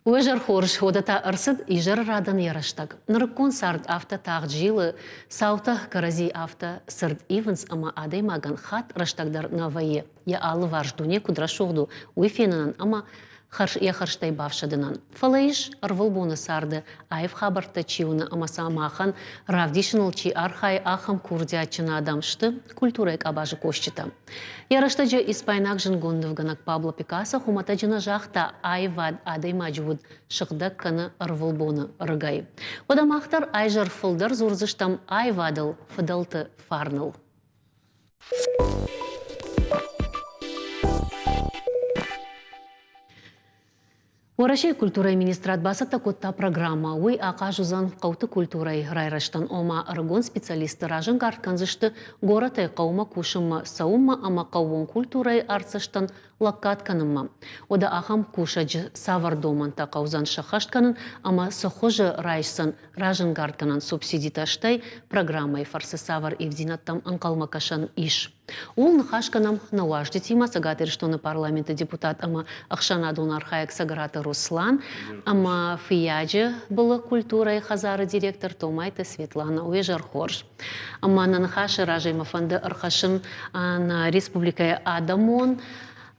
Уе зӕр хорз, уӕдӕ та ӕрцыд изӕры радӕн йӕ рӕстӕг. Нырыккон цард афтӕ тагъд зилы, цаутӕ кӕрӕдзи афтӕ цырд ивынц ӕмӕ адӕймагӕн хатт рӕстӕг дӕр нӕ вӕййы, йӕ алыварс дуне куыд рӕсугъд у, уый фенынӕн ӕмӕ йӕ хӕрзтӕй бафсӕдынӕн. Фӕлӕ ис, ӕрвылбоны царды аив хабӕрттӕ чи уыны ӕмӕ сӕ махӕн равдисыныл чи архайы, ахӕм курдиатджын адӕм сты культурӕйы къабазы кусджытӕ. Йӕ рӕстӕджы испайнаг зындгонд нывгӕнӕг Пабло Пикассо хуымӕтӕджы нӕ загъта, аивад адӕймаджы уд сыгъдӕг кӕны ӕрвылбоны рыгӕй. Уӕдӕ мах дӕр айзӕр фылдӕр дзурдзыстӕм аивадыл, фыдӕлты фарныл. Уӕрӕсейы культурӕйы министрад бацӕттӕ кодта программӕ. Уый ахъаз уыдзӕн хъӕуты культурӕйы райрӕзтӕн, ома ӕрыгон специалистты разӕнгард кӕндзысты горӕтӕй хъӕумӕ кусынмӕ цӕуынмӕ ӕмӕ хъӕууон культурӕйы артдзӕстӕн лӕггад кӕнынмӕ. Уӕдӕ ахӕм кусӕджы цавӕр домӕнтӕ хъӕудзӕн сӕххӕст кӕнын ӕмӕ цы хуызы райсдзӕн разӕнгардгӕнӕн субсидитӕ, стӕй программӕйы фӕрцы цавӕр ивддзинӕдтӕм ӕнхъӕлмӕ кӕсӕн ис? Ууыл ныхас кӕнӕм нӕ уазджытимӕ Цӕгат Ирыстоны парламенты депутат ӕмӕ ӕхсӕнадон архайӕг Цӕгӕраты Руслан ӕмӕ Фыййаджы былы культурӕйы хӕдзары директор Томайты Светлана. Уе зӕр хорз. Ӕмӕ нӕ ныхасы разӕй мӕ фӕнды ӕрхӕссын нӕ республикӕйы адӕмон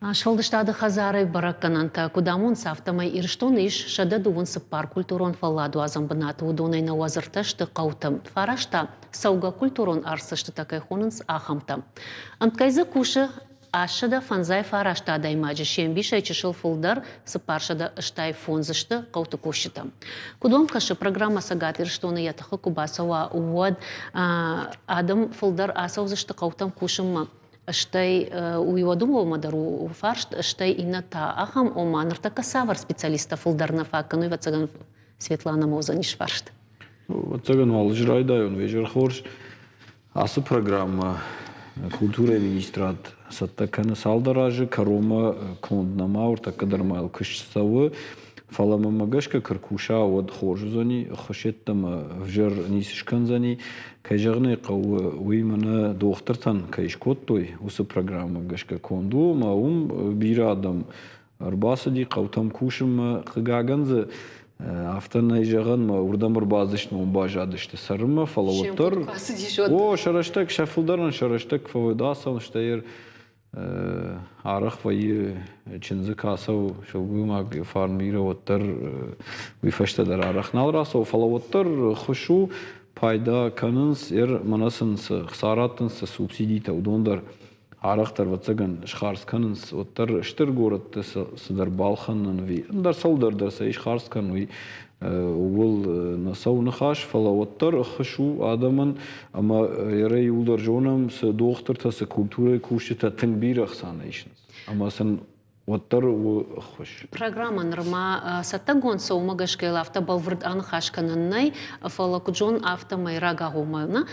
Сфӕлдыстады хӕдзары бӕрӕггӕнӕнтӕ куыд амонынц, афтӕмӕй Ирыстоны ис 124 культурон фӕлладуадзӕн бынаты, уыдонӕй нӕуӕдз ӕртӕ сты хъӕуты. Фараст та цӕугӕ культурон артдзӕстытӕ кӕй хонынц, ахӕмтӕ. Ӕмткӕй дзы кусы 859 адӕймаджы, се мбисӕй чысыл фылдӕр, 485 сты хъӕуты кусджытӕ. Куыд уӕм кӕсы, программӕ Цӕгат Ирыстоны йӕ тыхы куы бацӕуа, уӕд адӕм фылдӕр ацӕудзысты хъӕутӕм кусынмӕ? Стӕй уый уӕд уымӕ дӕр у фарст, стӕй иннӕ та ахӕм, ома ныртӕккӕ цавӕр специалисттӕ фылдӕр нӕ фаг кӕны, ӕвӕццӕгӕн, Светланӕмӕ уыдзӕнис фарст. Ӕвӕццӕгӕн уал ӕз райдайон вечер хорз. Ацы программӕ культурӕйы министрад цӕттӕ кӕны цалдӕр азы, кӕронмӕ конд нӕма, ӕртӕккӕ дӕр ма йыл куыст цӕуы. Фӕлӕ мӕнмӕ гӕсгӕ куы ркуса, уӕд хорз уыдзӕни, ӕххуыс йеддӕмӕ ӕвзӕр ницы скӕндзӕни. Кӕй зӕгъын ӕй хъӕуы, уый мӕнӕ дохтыртӕн кӕй скодтой, уыцы программӕ гӕсгӕ конд у, ӕмӕ уым бирӕ адӕм ӕрбацыди хъӕутӕм кусынмӕ. Хъыгагӕн дзы афтӕ нӕй зӕгъӕн, мӕ уырдӕм ӕрбацыдысты, уым баззадысты цӕрынмӕ, фӕлӕ уӕддӕр о, сӕ рӕстӕг, сӕ фылдӕрӕн сӕ рӕстӕг фӕуӕд ацӕуын, стӕй Арӕх вӕййы чындзы куы ацӕуы сылгоймаг фарн бирӕ, уӕддӕр уый фӕстӕ дӕр арӕх нал рацӕуы, фӕлӕ уӕддӕр ххуыс у, пайда кӕнынц, мӕнӕ сын цы хца раттынц, цы субсидитӕ, уыдон дӕр арӕхдӕр, ӕвӕццӕгӕн, схардз кӕнынц, уӕддӕр стыр горӕтты цыдӕр балхӕнынӕн ӕви ӕндӕр цӕуылдӕр дӕр сӕ ис хардз кӕнын, уый ууыл нӕ цӕуы ныхас, фӕлӕ уӕддӕр ӕххуыс у адӕмӕн ӕмӕ йӕ иууылдӕр зонӕм, цы дохтыртӕ, цы культурӕйы кусджытӕ тынг бирӕ ӕхца нӕ исынц. Ӕмӕ сын уӕддӕр у ӕххуыс. Программӕ нырма цӕттӕгонд цӕуы, уымӕ гӕсгӕ йыл афтӕ бӕлвырд аныхас кӕнӕн нӕй, фӕлӕ куыд зонын, афтӕмӕй рагагъоммӕ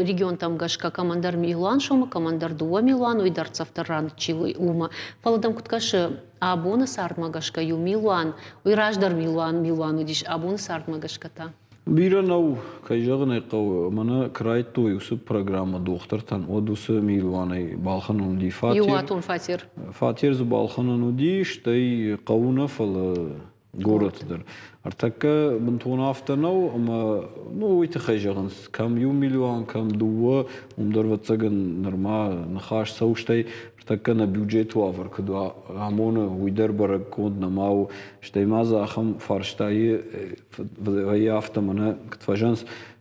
регионтӕм гӕсгӕ кӕмӕндӕр милуан сомы, кӕмӕндӕр 2 милуан, уый дӕрддзӕфдӕр ран чи у, уымӕ. Фӕлӕ дӕм куыд кӕсы, абоны цардмӕ гӕсгӕ иу милуан, уый раздӕр милуан милуан уыдис, абоны цардмӕ гӕсгӕ та? Бирӕ нӕу, кӕй зӕгъын ӕй хъӕуы, мӕнӕ куы райдтой уыцы программӕ дохтыртӕн, уӕд уыцы милуанӕй балхӕнӕн уыди фатер. Иуатон фатер. Фатер дзы балхӕнӕн уыди, стӕй хъӕуы нӕ, фӕлӕ горӕты дӕр. Ӕртӕккӕ бынтон афтӕ нӕу, ӕмӕ ну, уый тыххӕй зӕгъынц, кӕм 1 милуан, кӕм дыууӕ, уым дӕр, ӕвӕццӕгӕн, нырма ныхас цӕуы, стӕй Ныртӕккӕ нӕ бюджеты уавӕр куыд амоны, уый дӕр бӕрӕггонд нӕма у. Стӕй ма дзы ахӕм фарстайы вӕййы афтӕ, мӕнӕ куыд фӕзӕгъынц,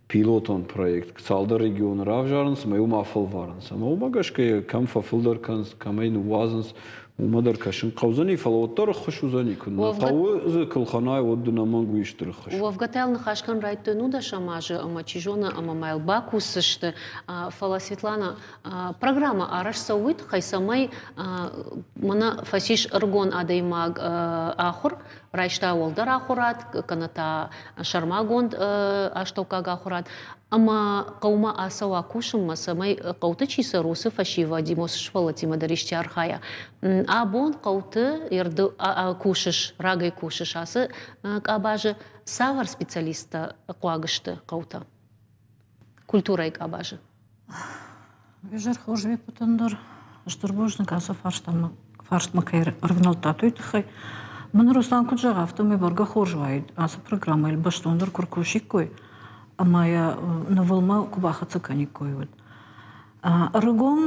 пилотон проект. Цалдӕр регионы равзарынц ӕмӕ уым афӕлварынц. Ӕмӕ уымӕ гӕсгӕ кӕм фӕфылдӕр кӕнынц, кӕм ӕй ныууадзынц, уымӕ дӕр кӕсын хъӕудзӕни, фӕлӕ уӕддӕр ӕххуыс уыдзӕни. Куы нӕ хъӕуы дзы куы лхӕнай, уӕд дын ӕнӕмӕнг уый стыр ӕххуыс. Уӕвгӕ та йыл ныхас кӕнын райдыдтой нудӕсӕм азы ӕмӕ чи зоны, ӕмӕ ма йыл бакусдзысты. Фӕлӕ Светлана, Программӕ арӕзт цӕуы уый тыххӕй, цӕмӕй мӕнӕ фӕцис ӕрыгон адӕймаг ахуыр, райста уӕлдӕр ахуырад, кӕнӕ та сӕрмагонд астӕуккаг ахуырад, ӕмӕ хъӕумӕ ацӕуа кусынмӕ, цӕмӕй хъӕуты чи цӕры, уыцы фӕсивӕдимӕ, уыцы сывӕллӕттимӕ дӕр исты архайа. Абон хъӕуты кусыс, рагӕй кусыс ацы къабазы, цавӕр специалисттӕ хъуаг сты хъӕутӕ культурӕйы къабазы? Изӕр хорз веппытӕн дӕр стыр бузныг ацы фарстмӕ кӕй ӕрывнӕлдтат, уый тыххӕй. Мӕн Руслан куыд зӕгъы, афтӕмӕй бӕргӕ хорз уаид, ацы программӕйыл бӕстондӕр куы ркусиккой ӕмӕ йӕ нывылмӕ куы бахӕццӕ кӕниккой, уӕд. Ӕрыгон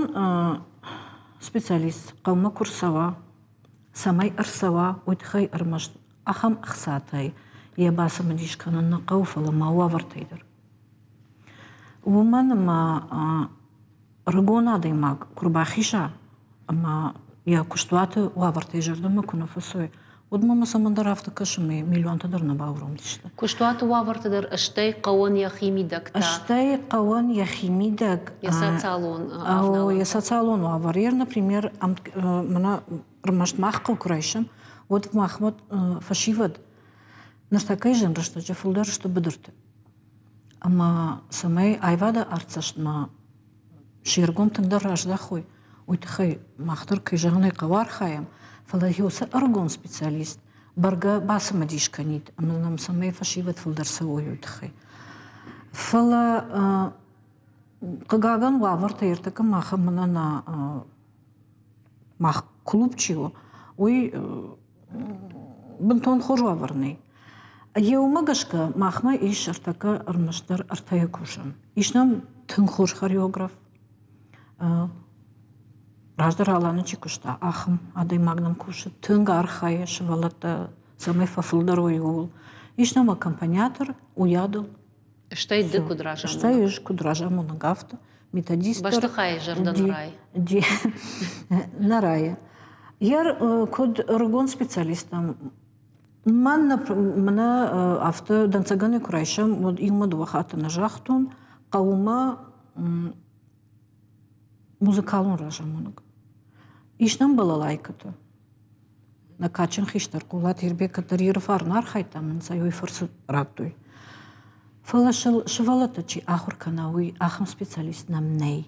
специалист хъӕумӕ куы рцӕуа, цӕмӕй ӕрцӕуа, уый тыххӕй ӕрмӕст ахӕм ӕхцатӕй йӕ бацымыдис кӕнын нӕ хъӕуы, фӕлӕ ма уавӕртӕй дӕр. Уымӕн ӕмӕ ӕрыгон адӕймаг куы рбахиза ӕмӕ йӕ куыстуаты уавӕртӕй зӕрдӕмӕ куы нӕ фӕцӕуой, уӕд мӕм цӕмӕндӕр афтӕ кӕсы, ӕмӕ миллионтӕ дӕр нӕ бауромдзысты. Куыстуаты уавӕрты дӕр стӕй хъӕуӕн йӕхи мидӕг та? Стӕй хъӕуӕн йӕхи мидӕг. Йӕ социалон Йӕ социалон уавӕр. Ер, например, мӕнӕ ӕрмӕст мах хъӕу куы райсӕм, уӕд махмӕ фӕсивӕд ныртӕккӕйы зын рӕстӕджы фылдӕр сты быдырты. Ӕмӕ цӕмӕй аивады артдзӕстмӕ се ргом тынгдӕр раздахой, уый тыххӕй мах дӕр, кӕй зӕгъын ӕй хъӕуы, архайӕм, фӕлӕ уыцы ӕрыгон специалист бӕргӕ бацымыдис кӕнид ӕмӕ нӕм цӕмӕй фӕсивӕд фылдӕр цӕуой, уый тыххӕй. Фӕлӕ хъыгагӕн, уавӕртӕ ӕртӕккӕ махӕн мӕнӕ нӕ мах клуб чи у, уый бынтон хорз уавӕр нӕй. Еумӕ гӕсгӕ махмӕ ис ӕртӕккӕ ӕрмӕстдӕр ӕртӕйы кусӕн. Ис нӕм тынг хорз хореограф. Раздӕр Аланы чи куыста, ахӕм адӕймаг нӕм кусы, тынг архайы сывӕллӕттӕ цӕмӕй фӕфылдӕр уой, ууыл. Ис нӕм аккомпаниатор, уыйадыл. Стӕй ды куыд разамонӕг? Стӕй ӕз куыд разамонӕг, афтӕ. Методист Бӕстыхайы зӕрдӕ нӕ райы? Нӕ райы. Йӕ куыд ӕрыгон специалисттӕм мӕн мӕнӕ афтӕ дӕнцӕгӕнӕй куы райсӕм, уӕд иумӕ дыууӕ хатты нӕ загътон, хъӕуы ма музыкалон разамонӕг. Ис нӕм балалайкӕтӕ. Нӕ кадджын хистӕр Хъулаты Ирбег кӕддӕр Иры фарн архайдта, мын сӕ уый фӕрцы радтой. Фӕлӕ сывӕллӕттӕ чи ахуыр кӕна, уый ахӕм специалист нӕм нӕй.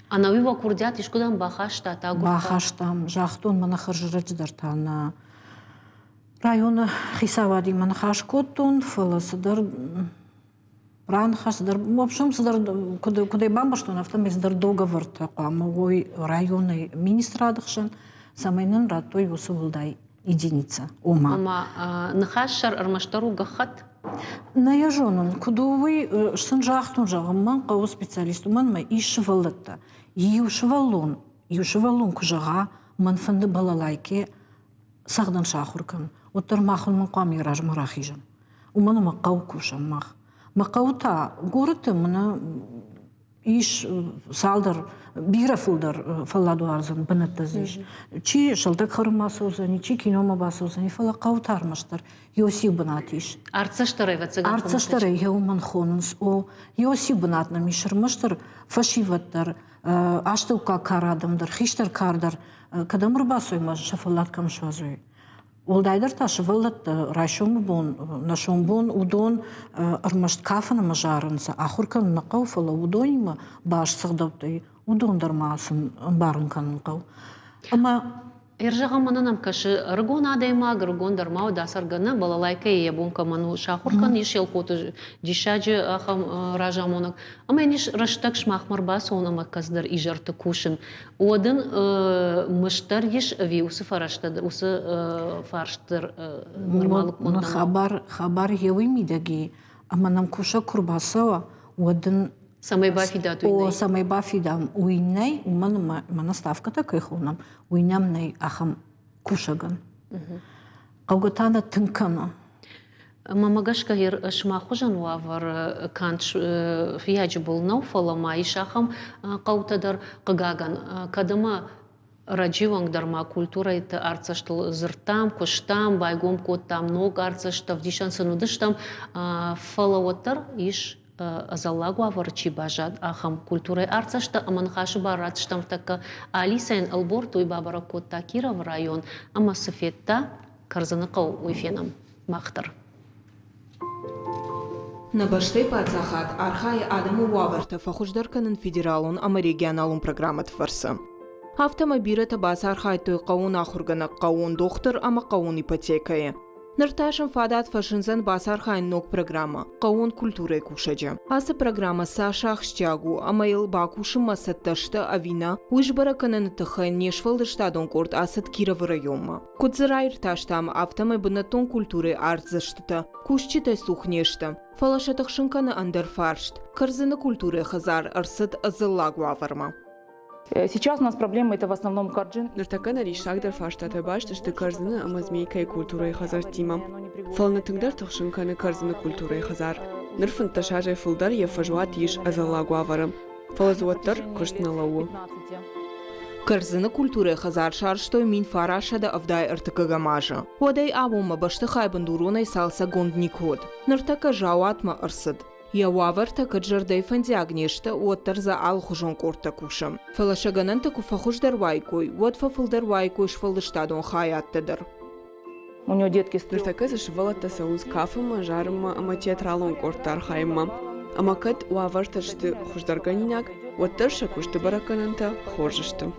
Ӕнӕуи уӕ курдиат искуыдӕм бахастат, агуырдтат? Бахастам, загътон, мӕнӕ хӕрзрӕджы дӕр та нӕ районы хицауадимӕ ныхас кодтон, фӕлӕ цыдӕр раныхас цыдӕр, в общем, цыдӕр, куыд, куыд ӕй бамбӕрстон, афтӕмӕй цыдӕр договортӕ хъуамӕ уой районы министрады хсӕн, цӕмӕй нын радтой уыцы уӕлдай единица. Ома. Ома ныхас сӕр ӕрмӕстдӕр у гӕххӕтт? Нӕ йӕ зонын, куыд у уый, сын загътон, зӕгъын, мӕн хъӕуы специалист, уымӕн мӕ ис сывӕллӕттӕ. Иу сывӕллон, иу сывӕллон куы зӕгъа, мӕн фӕнды балалайке цӕгъдын сахуыр кӕн, уӕддӕр мах уымӕн хъуамӕ йӕ размӕ рахизӕм. Уымӕн ӕмӕ хъӕуы кусӕм мах. Мӕ хъӕуы та горӕты мӕнӕ ис цалдӕр, бирӕ фылдӕр фӕлладуадзӕн бынӕттӕ дзы ис. Чи сӕлдӕг хӕрынмӕ ацӕудзӕни, чи киномӕ бацӕудзӕни, фӕлӕ хъӕуы та ӕрмӕстдӕр иосиу бынат ис. Артдзӕстдӕр ӕвӕццӕгӕн Артдзӕстдӕр ӕй уымӕн хонынц. О, иосиу бынат нӕм ис ӕрмӕстдӕр фӕсивӕд дӕр, астӕуккаг кар адӕм дӕр, хистӕр кар дӕр кӕдӕм ӕрбацӕуой ӕмӕ сӕ фӕллад кӕм суадзой. Уӕлдайдӕр та сывӕллӕттӕ райсомы бон, нӕ сомбон уыдон ӕрмӕст кафын ӕмӕ зарын сӕ ахуыр кӕнын нӕ хъӕуы, фӕлӕ уыдонимӕ баст ӕгъдӕуттӕй уыдон дӕр ма сын ӕмбарын кӕнын хъӕуы. Ӕмӕ Ӕрзӕгъӕм мӕнӕн ӕм кӕсы ӕрыгон адӕймаг, ӕрыгон дӕр ма уыд ацӕргӕ нӕ, балалайкӕйы йӕ бон кӕмӕн у сахуыр кӕнын, ис Елхоты диссаджы ахӕм разамонӕг. Ӕмӕ йын ис рӕстӕг сымахмӕ ӕрбацӕуын ӕмӕ кӕцыдӕр изӕрты кусын. Уӕд ын мызд дӕр ис ӕви уыцы фӕрӕзтӕ, уыцы фарст дӕр нырма лыггонд нӕма? Хабар, хабар еуи мидӕг и, ӕмӕ нӕм кусӕг куы рбацӕуа, уӕд ын Цӕмӕй бафидат, уый нӕй? О, цӕмӕй бафидӕм, уый нӕй, уымӕн ӕмӕ мӕнӕ ставкӕтӕ кӕй хонӕм, уый нӕм нӕй ахӕм кусӕгӕн. Хъӕугӕ та нӕ тынг кӕны. Мӕнмӕ гӕсгӕ сымах хуызӕн уавӕр канд фыййаджы был нӕу, фӕлӕ ма ис ахӕм хъӕутӕ дӕр, хъыгагӕн, кӕд ӕмӕ раджы онг дӕр ма культурӕйы артдзӕстыл дзырдтам, куыстам, байгом кодтам ног артдзӕст, ӕвдисӕн сын уыдыстӕм, фӕлӕ уӕддӕр ис ӕдзӕллаг уавӕры чи баззад, ахӕм культурӕйы артдзӕстӕ ӕмӕ ныхасы бар ратдзыстӕм тӕккӕ Алисӕйӕн Ӕлборт, уый бабӕрӕг кодта Кировы район ӕмӕ цы федта, Кӕрдзыны хъӕу, уый фенӕм мах дӕр. Нӕ бӕстӕйы паддзахад архайы адӕмы уавӕртӕ фӕхуыздӕр кӕнын федералон ӕмӕ регионалон программӕты фӕрцы. Афтӕ ма бирӕтӕ бацархайдтой хъӕууон ахуыргӕнӕг, хъӕууон дохтыр ӕмӕ хъӕууон ипотекӕйы. Ныр та сӕм фадат фӕзындзӕн бацархайын ног программӕ «Хъӕууон культурӕйы кусӕджы». Ацы программӕ цас ахсджиаг у ӕмӕ йыл бакусынмӕ цӕттӕ сты ӕви нӕ, уый сбӕрӕг кӕныны тыххӕй не сфӕлдыстадон къорд ацыд Кировы районмӕ. Куыд дзы раиртӕстам, афтӕмӕй бынӕттон культурӕйы артдзӕстытӕ кусджытӕй цух не сты. Фӕлӕ сӕ тыхсын кӕны ӕндӕр фарст. Кӕрдзыны культурӕйы хӕдзар ӕрцыд ӕдзӕллаг уавӕрмӕ. Сейчас у нас проблема это в основном Карджин. Ныртӕккӕ нӕ риссагдӕр фарстатӕ баст сты кӕрдзыны ӕмӕ змейкӕйы культурӕйы хӕдзӕрттимӕ. Фӕлӕ нӕ тынгдӕр тыхсын кӕны кӕрдзыны культурӕйы хӕдзар. Ныр 15 азӕй фылдӕр йӕ фӕзуат ис ӕдзӕллаг уавӕры. Фӕлӕ дзы уӕддӕр куыст нӕ лӕууы. Кӕрдзыны культурӕйы хӕдзар сарӕзтой 1973 азы. Уӕдӕй абонмӕ бӕстыхай бындуронӕй цалцӕггонд никуы уыд. Ныртӕккӕ заууатмӕ ӕрцыд. Йӕ уавӕртӕ кӕд зӕрдӕйы фӕндиаг не сты, уӕддӕр дзы алыхуызон къордтӕ кусы. Фӕлӕ сӕ гӕнӕнтӕ куы фӕхуыздӕр уаиккой, уӕд фӕфылдӕр уаиккой сфӕлдыстадон хайадтӕ дӕр. У него детки с Ныртӕккӕ дзы сывӕллӕттӕ цӕуынц кафынмӕ, зарынмӕ ӕмӕ театралон къордты архайынмӕ. Ӕмӕ кӕд уавӕртӕ сты хуыздӕргӕнинаг, уӕддӕр сӕ куысты бӕрӕггӕнӕнтӕ хорз сты.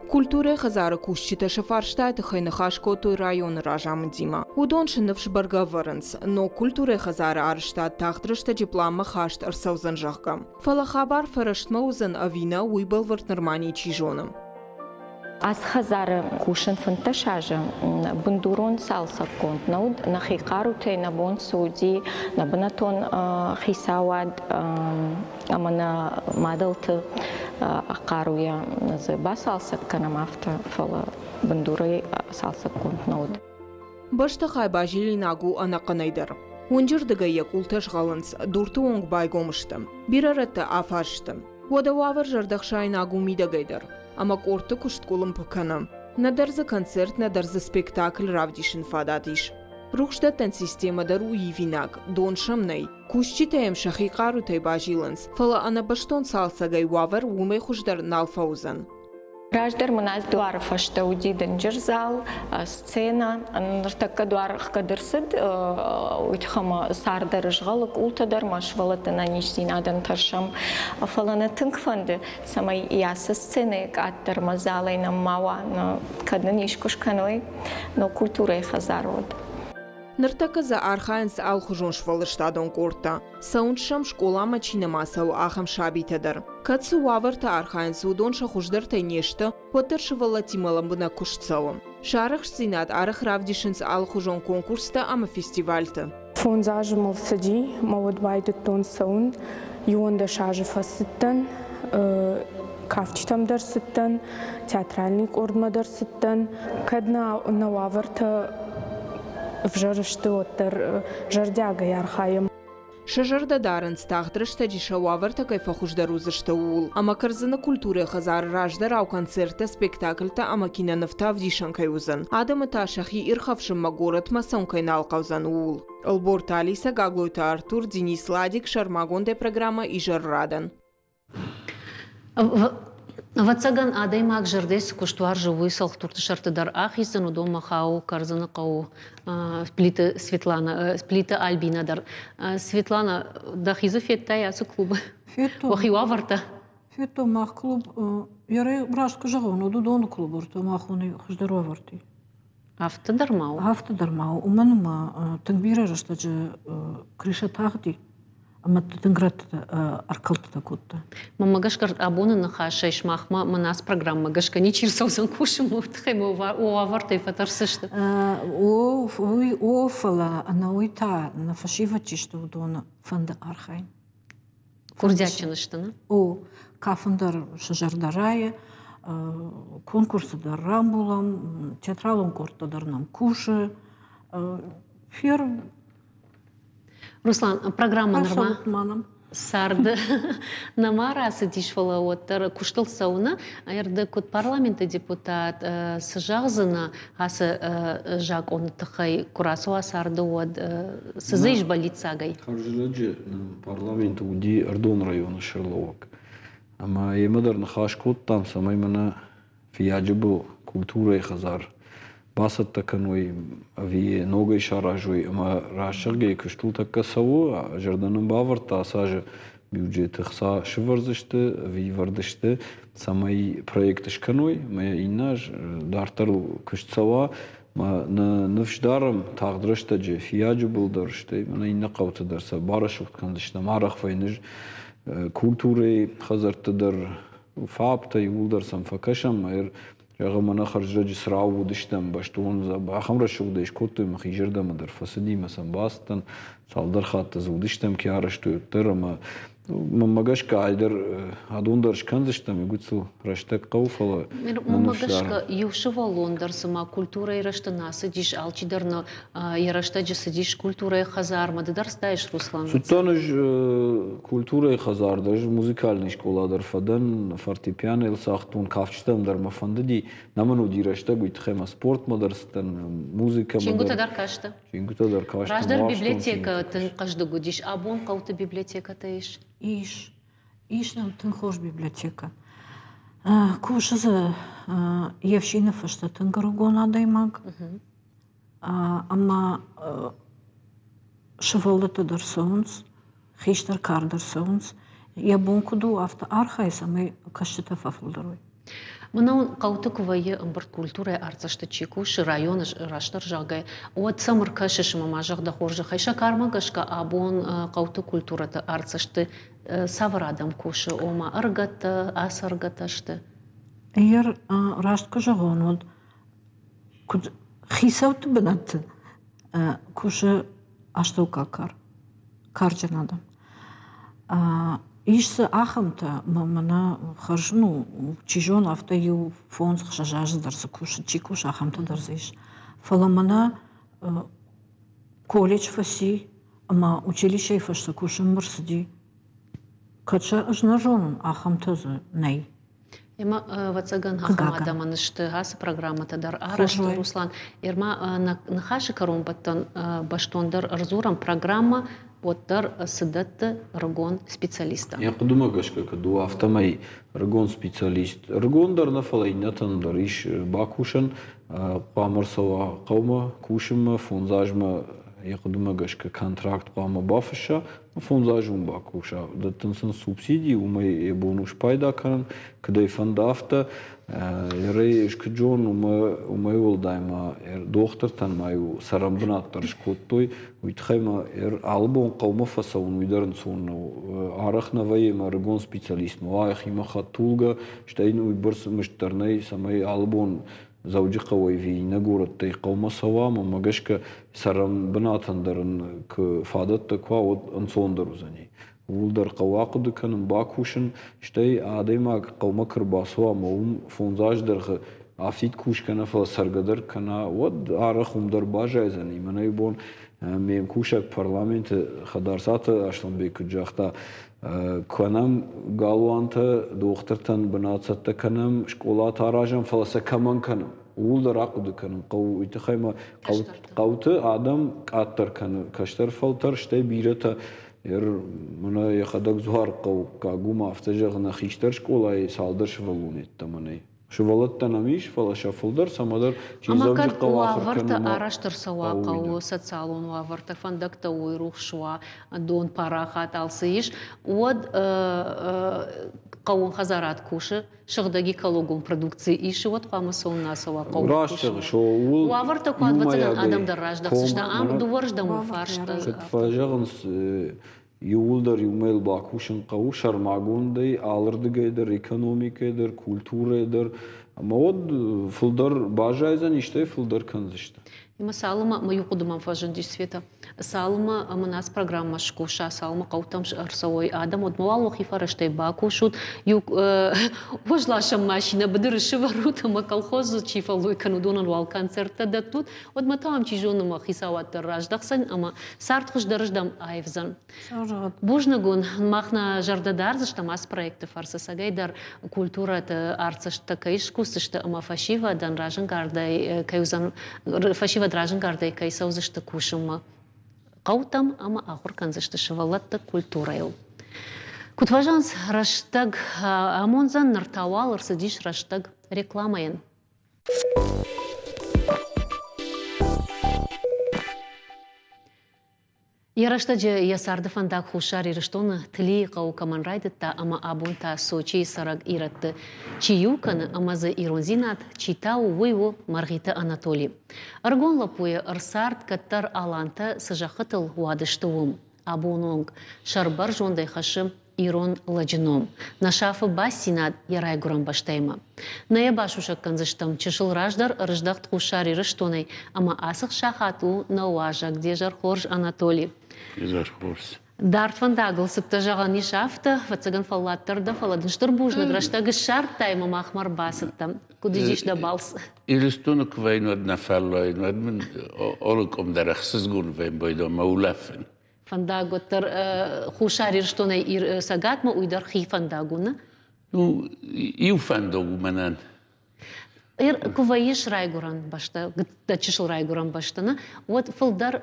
Культурӕйы хӕдзары кусджытӕ сӕ фарстайы тыххӕй ныхас кодтой районы разамындимӕ. Уыдон сӕ ныфс бӕргӕ ӕвӕрынц, ног культурӕйы хӕдзары арӕзтад тагъд рӕстӕджы пъланмӕ хаст ӕрцӕудзӕн, зӕгъгӕ. Фӕлӕ хабар фӕрӕстмӕ уыдзӕн ӕви нӕ, уый бӕлвырд нырма ничи зоны. Ацы хӕдзары кусын 15 азы бындурон цалцӕггонд нӕ уыд. Нӕхи хъарутӕй нӕ бон цы уыди, нӕ бынӕттон хицауад ӕмӕ нӕ мадӕлты хъаруйӕ дзы бацалцӕг кӕнӕм афтӕ, фӕлӕ бындурӕй цалцӕггонд нӕ уыд. Бӕстыхай базилинаг у ӕнӕхъӕнӕй дӕр. Уынджы рдыгӕй йӕ къултӕ згъӕлынц, дурты онг байгом сты. Бирӕ рӕтты афазсты. Уӕдӕ уавӕр зӕрдӕхсаинаг у мидӕгӕй дӕр. Ӕмӕ къордты куыст къуылымпы кӕны. Нӕдӕр дзы концерт, нӕдӕр дзы спектакль равдисын фадат ис. Рухсдӕттӕн системӕ дӕр у ивинаг, дон сӕм нӕй. Кусджытӕ йӕм сӕхи хъарутӕй базилынц, фӕлӕ ӕнӕбӕстон цалцӕгӕй уавӕр уымӕй хуыздӕр нал фӕуыдзӕн. Раздӕр мын ацы дуары фӕстӕ уыди дынджыр зал, сценӕ. Ныртӕккӕ дуар ӕхгӕд ӕрцыд, уый тыххӕй ма цар дӕр згъӕлы, къултӕ дӕр ма сывӕллӕтты ӕнӕниздзинадӕн тӕрсӕм. Фӕлӕ нӕ тынг фӕнды, цӕмӕй ацы сценӕйы къаддӕр мадзалӕй нӕм ма уа, кӕд нын искуы скӕной, ног культурӕйы хӕдзар уӕд. Ныртӕккӕ дзы архайынц алыхуызон сфӕлдыстадон къордтӕ. Цӕуынц сӕм, скъоламӕ чи нӕма цӕуы, ахӕм сабитӕ дӕр. Кӕд цы уавӕрты архайынц, уыдон сӕ хуыздӕртӕй не сты, уӕддӕр сывӕллӕттимӕ лӕмбынӕг куыст цӕуы. Сӕ арӕхстдзинад арӕх равдисынц алыхуызон конкурстӕ ӕмӕ фестивальты. Фондз азы мыл цыди, мӕ уӕд байдыдтон цӕуын. 11 азы фӕцыдтӕн, кафджытӕм дӕр цыдтӕн, театральный къордмӕ дӕр цыдтӕн. Кӕд нӕ уавӕртӕ ӕвзӕр сты, уӕддӕр зӕрдиагӕй архайӕм. Сӕ зӕрдӕ дарынц, тагъд рӕстӕджы сӕ уавӕртӕ кӕй фӕхуыздӕр уыдзысты, ууыл. Ӕмӕ Кӕрдзыны культурӕйы хӕдзары раздӕрау концерттӕ, спектакльтӕ ӕмӕ кинонывтӕ ӕвдисӕн кӕй уыдзӕн. Адӕмы та сӕхи ирхӕфсынмӕ горӕтмӕ цӕуын кӕй нал хъӕудзӕн, ууыл. Ӕлборты Алисӕ, Гаглойты Артур, Денис Ладик, сӕрмагондӕй программӕ «Изӕррадӕн». Ӕвӕццӕгӕн, адӕймаг зӕрдӕ цы куыст уарзы, уый цӕлхдурты сӕрты дӕр ахиздзӕн, уыдонмӕ хауы Кӕрдзыны хъӕуы Плиты Светлана, Плиты Альбина дӕр. Светлана, дӕхи дзы федтай ацы клубы? Федтон. Уӕхи уавӕртӕ? Федтон мах клуб. Раст куы зӕгъон, уӕд уыдоны клуб ӕртӕ мах уыны хуыздӕр уавӕрты. Афтӕ дӕр ма у? Афтӕ дӕр ма у. Уымӕн ӕмӕ тынг бирӕ рӕстӕджы крыша тагъди ӕмӕ тынг рӕттытӕ ӕркӕлдтытӕ кодта. Мӕнмӕ гӕсгӕ абоны ныхасӕй сымахмӕ мӕн ацы программӕ гӕсгӕ ничи рцӕудзӕн кусынмӕ, уый тыххӕй мӕ уавӕртӕй фӕтӕрсдзысты. О, уый о, фӕлӕ ӕнӕуый та нӕ фӕсивӕд чи сты, уыдоны фӕнды архайын. Курдиатджын сты, нӕ? О, кафын дӕр сӕ зӕрдӕ райы, конкурсы дӕр рамбулӕм, театралон къордтӕ дӕр нӕм кусы. Фер Руслан, программӕ нырма царды нӕма рацыдис, фӕлӕ уӕддӕр куыстыл цӕуыны ӕрды куыд парламенты депутат цы зӕгъдзынӕ ацы закъоны тыххӕй, куы рацӕуа царды, уӕд цы дзы ис бӕллиццагӕй? Хӕрзӕрӕджы парламенты уыди Ӕрдон районы сӕргълӕууӕг. Ӕмӕ йемӕ дӕр ныхас кодтам, цӕмӕй мӕнӕ Фыййаджы был культурӕйы хӕдзар бацӕттӕ кӕной ӕви ногӕй саразой ӕмӕ раст зӕгъгӕйы куыстыл тӕккӕ цӕуы, зӕрдӕ нын бавӕрдта ацы азы. бюджеты хца сывӕрдзысты ӕви вӕрд сты, цӕмӕй проект скӕной ӕмӕ иннӕ аз дарддӕр куыст цӕуа. Нӕ ныфс дарӕм, тагъд рӕстӕджы Фийаджы был дӕр, стӕй мӕнӕ иннӕ хъӕуты дӕр сӕ барӕсугъд кӕндзыстӕм. Арӕх вӕййы культурӕйы хӕдзӕртты дӕр ФАП-тӕ иууылдӕр сӕм фӕкӕсӕм. Зӕгъӕм, мӕнӕ хӕрзрӕджы цырау уыдыстӕм, бӕстон ахӕм рӕсугъдӕй скодтой, мӕхи зӕрдӕмӕ дӕр фӕцыди, мӕ сӕм бацыдтӕн, цалдӕр хатты дзы уыдыстӕм, кӕй арӕзтой, уӕддӕр ӕмӕ мӕнмӕ гӕсгӕ айдӕр адон дӕр скӕндзыстӕм, иу рӕстӕг хъӕуы, фӕлӕ Мӕнмӕ гӕсгӕ, иу сывӕллон дӕр цыма культурӕйы рӕзты нӕ цыдис, алчидӕр нӕ йӕ рӕстӕджы цыдис культурӕйы хӕдзармӕ. Ды дӕр цыдаис, Руслан? Цыдтӕн ӕз культурӕйы хӕдзар дӕр, ӕз музыкальный скъола дӕр фӕдӕн, фортепианойыл цагътон, кафджытӕм дӕр мӕ фӕндыди. Нӕ мын уыди рӕстӕг, уый тыххӕй мӕ спортмӕ дӕр цыдтӕн, музыкӕмӕ дӕр. Чингуытӕ дӕр кастӕ? Чингуытӕ дӕр кастӕн. Раздӕр библиотекӕ тынг хъӕздыг уыдис, абон хъӕуты библиотекӕтӕ ис? Ис. Ис нӕм тынг хорз библиотекӕ. Кусы дзы йе фсины фӕстӕ тынг ӕрыгон адӕймаг. Ӕмӕ сывӕллӕттӕ дӕр цӕуынц, хистӕр кар дӕр цӕуынц. Йӕ бон куыд у, афтӕ архайы, цӕмӕй кӕсджытӕ фӕфылдӕр уой. Мӕнӕ уын хъӕуты куы вӕййы ӕмбырд культурӕйы артдзӕсты чи кусы, районы растдӕр зӕгъгӕ, уӕд сӕм ӕркӕсыс ӕмӕ ма зӕгъ дӕ хорзӕхӕй, сӕ кармӕ гӕсгӕ абон хъӕуты культурӕты артдзӕсты цавӕр адӕм кусы, ома ӕрыгӕттӕ, ацӕргӕтӕ сты? Ӕгӕр раст куы зӕгъон, уӕд куыд хицӕутты бынӕтты кусы астӕуккаг кар, карджын адӕм. Ис дзы ахӕмтӕ, ӕмӕ мӕнӕ хӕрз, ну, чи зоны, афтӕ иу фондз-ӕхсӕз азы дӕр цы кусы, чи кусы, ахӕмтӕ дӕр дзы ис. Фӕлӕ мӕнӕ колледж фӕци ӕмӕ училищейы фӕстӕ кусынмӕ рцыди. Кӕд сӕ ӕз нӕ зонын, ахӕмтӕ дзы нӕй. Ӕмӕ, ӕвӕццӕгӕн, ахӕм адӕмӕн сты ацы программӕтӕ дӕр арӕзт. Руслан, ӕрма ныхасы кӕронбӕттӕн бӕстондӕр ӕрдзурӕм программӕ уӕддӕр цы дӕтты ӕрыгон специалисттӕн. Йӕ хъуыдымӕ гӕсгӕ куыд у, афтӕмӕй ӕрыгон специалист ӕрыгон дӕр нӕ, фӕлӕ иннӕтӕн дӕр ис бакусӕн, хъуамӕ ӕрцӕуа хъӕумӕ кусынмӕ, фондз азмӕ йӕ хъуыдымӕ гӕсгӕ контракт хъуамӕ бафысса, фондзазон бакуса, дӕттын сын субсиди, уымӕй йӕ бон у спайда кӕнын, куыд ӕй фӕнды, афтӕ. Ерӕй ӕз куыд зонын, уымӕй уӕлдай ма дохтыртӕн ма иу цӕрӕнбынат дӕр скодтой, уый тыххӕй ма алы бон хъӕумӕ фӕцӕуын уый дӕр ӕнцон нӕу. Арӕх нӕ вӕййы ӕмӕ ӕрыгон специалистмӕ уа йӕхимӕ хӕдтулгӕ, стӕй йын уыйбӕрц мызд дӕр нӕй, цӕмӕй алы бон Дзӕуджыхъӕуӕй ӕви иннӕ горӕттӕй хъӕумӕ цӕуа, мӕнмӕ гӕсгӕ цӕрӕн бынатӕн дӕр ын куы фадӕттӕ куы уа, уӕд ӕнцондӕр уыдзӕни. Ууыл дӕр хъӕуы ахъуыды кӕнын, бакусын, стӕй адӕймаг хъӕумӕ куы ӕрбацӕуа ӕмӕ уым фондз азы дӕргъы афтид кусгӕ нӕ, фӕлӕ цӕргӕ дӕр кӕна, уӕд арӕх уым дӕр баззайдзӕни. Мӕнӕ иу бон ме мкусӕг парламенты Хӕдарцаты Аслӕнбег куыд загъта, Кӕнӕм галуантӕ, дохтыртӕн бынат цӕттӕ кӕнӕм, скъолатӕ аразӕм, фӕлӕ сӕ кӕмӕн кӕнӕм, ууыл дӕр ахъуыды кӕнын хъӕуы. Уый тыххӕй ма хъӕуты адӕм къаддӕр кӕны кӕстӕр фӕлтӕр, стӕй бирӕтӕ мӕнӕ йӕхӕдӕг дзуархъӕуккаг у, ма афтӕ зӕгъы, нӕ хистӕр скъолайы цалдӕр сывӕллоны йеддӕмӕ нӕй. Сывӕллӕттӕ нӕм ис, фӕлӕ сӕ фылдӕр цӕмӕдӕр чи Ӕмӕ кӕд Дзӕуджыхъӕуы ахуыр уавӕртӕ кӕнынмӕ арӕзт ӕрцӕуа хъӕуы, уый хъӕуы дӕр. социалон уавӕртӕ, фӕндӕгтӕ уой, рухс уа, дон парахат, алцы ис, уӕд хъӕууон хӕдзарад кусы, сыгъдӕг экологон продукци исы, уӕд хъуамӕ цӕуын нӕ цӕуа хъӕуы Раст кусынмӕ. зӕгъыс, ууыл Уавӕртӕ куы ӕвӕццӕгӕн иумӕйагӕй адӕм дӕр раздӕхдзысты. ком Ам дыууӕрдӕм у фарст. Куыд фӕзӕгъынц, иууылдӕр иумӕ бакусын хъӕуы сӕрмагондӕй, алырдыгӕй дӕр, экономикӕйӕ дӕр, культурӕйӕ дӕр. Ӕмӕ уӕд фылдӕр баззайдзӕн, истӕй фылдӕр кӕндзысты. Ӕмӕ цалынмӕ мӕ иу хъуыды мӕм фӕзындис, Света, цалынмӕ мын ацы программӕ скуса, цалынмӕ хъӕутӕм ӕрцӕуой адӕм, уӕдмӕ уал уӕхи фӕрӕзтӕй бакусут, иу уӕзласӕн машинӕ быдыры сывӕрут ӕмӕ колхозы чи фӕллой кӕны, уыдонӕн уал концерттӕ дӕттут, уӕдмӕ та уӕм чи зоны мӕ хицауад дӕр раздӕхдзӕн ӕмӕ цард хуыздӕрыздӕм аивдзӕн. Бузныг уын, мах нӕ зӕрдӕ дардзыстӕм ацы проекты фӕрцы цӕгӕй дӕр культурӕты артдзӕсттӕ кӕй скусдзысты ӕмӕ фӕсивӕдӕн разӕнгардӕй кӕй уыдзӕн, фӕсивӕд разӕнгардӕй кӕй цӕудзысты кусынмӕ хъӕутӕм ӕмӕ ахуыр кӕндзысты сывӕллӕтты культурӕйыл. Куыд фӕзӕгъынц, рӕстӕг амондзӕн, ныр та уал ӕрцыдис рӕстӕг рекламӕйӕн. Йӕ рӕстӕджы йӕ царды фӕндаг Хуссар Ирыстоны Тлийы хъӕуы кӕмӕн райдыдта ӕмӕ абон та Сочийы цӕрӕг ирӕтты чи иу кӕны ӕмӕ дзы ирондзинад чи тауы, уый у Мӕргъиты Анатоли. Ӕрыгон лӕппуйы ӕрцард кӕддӕр алантӕ цы зӕххытыл уадысты, уым. Абон онг сӕрбӕрзондӕй хӕссы ирон лӕджы ном. Нӕ сафы бастдзинад йӕ райгуырӕн бӕстӕимӕ. Нӕ йӕ басусӕг кӕндзыстӕм, чысыл раздӕр ӕрыздӕхт Хуссар Ирыстонӕй ӕмӕ ацы сахат у нӕ уазӕг, де зӕр хорз, Анатоли. Изӕр хорз. Дард фӕндагыл цыдтӕ зӕгъӕн ис афтӕ, ӕвӕццӕгӕн фӕллад дӕр дӕ, фӕлӕ дын стыр бузныг, рӕстӕг ссардтай ӕмӕ махмӕ ӕрбацыдтӕ. Куыд уыдис дӕ балц? Ирыстоны куы вӕййын, уӕд нӕ фӕллайын, уӕд мын алы къуым дӕр ӕхсызгон вӕййын байдон мӕ улӕфын. Фӕндаг уӕддӕр Хуссар Ирыстонӕй Цӕгатмӕ уый дӕр хи фӕндаг у, нӕ? Ну, иу фӕндаг у мӕнӕн. Куы вӕййыс райгуырӕн бӕстӕ, дӕ чысыл райгуырӕн бӕстӕ, нӕ, уӕд фылдӕр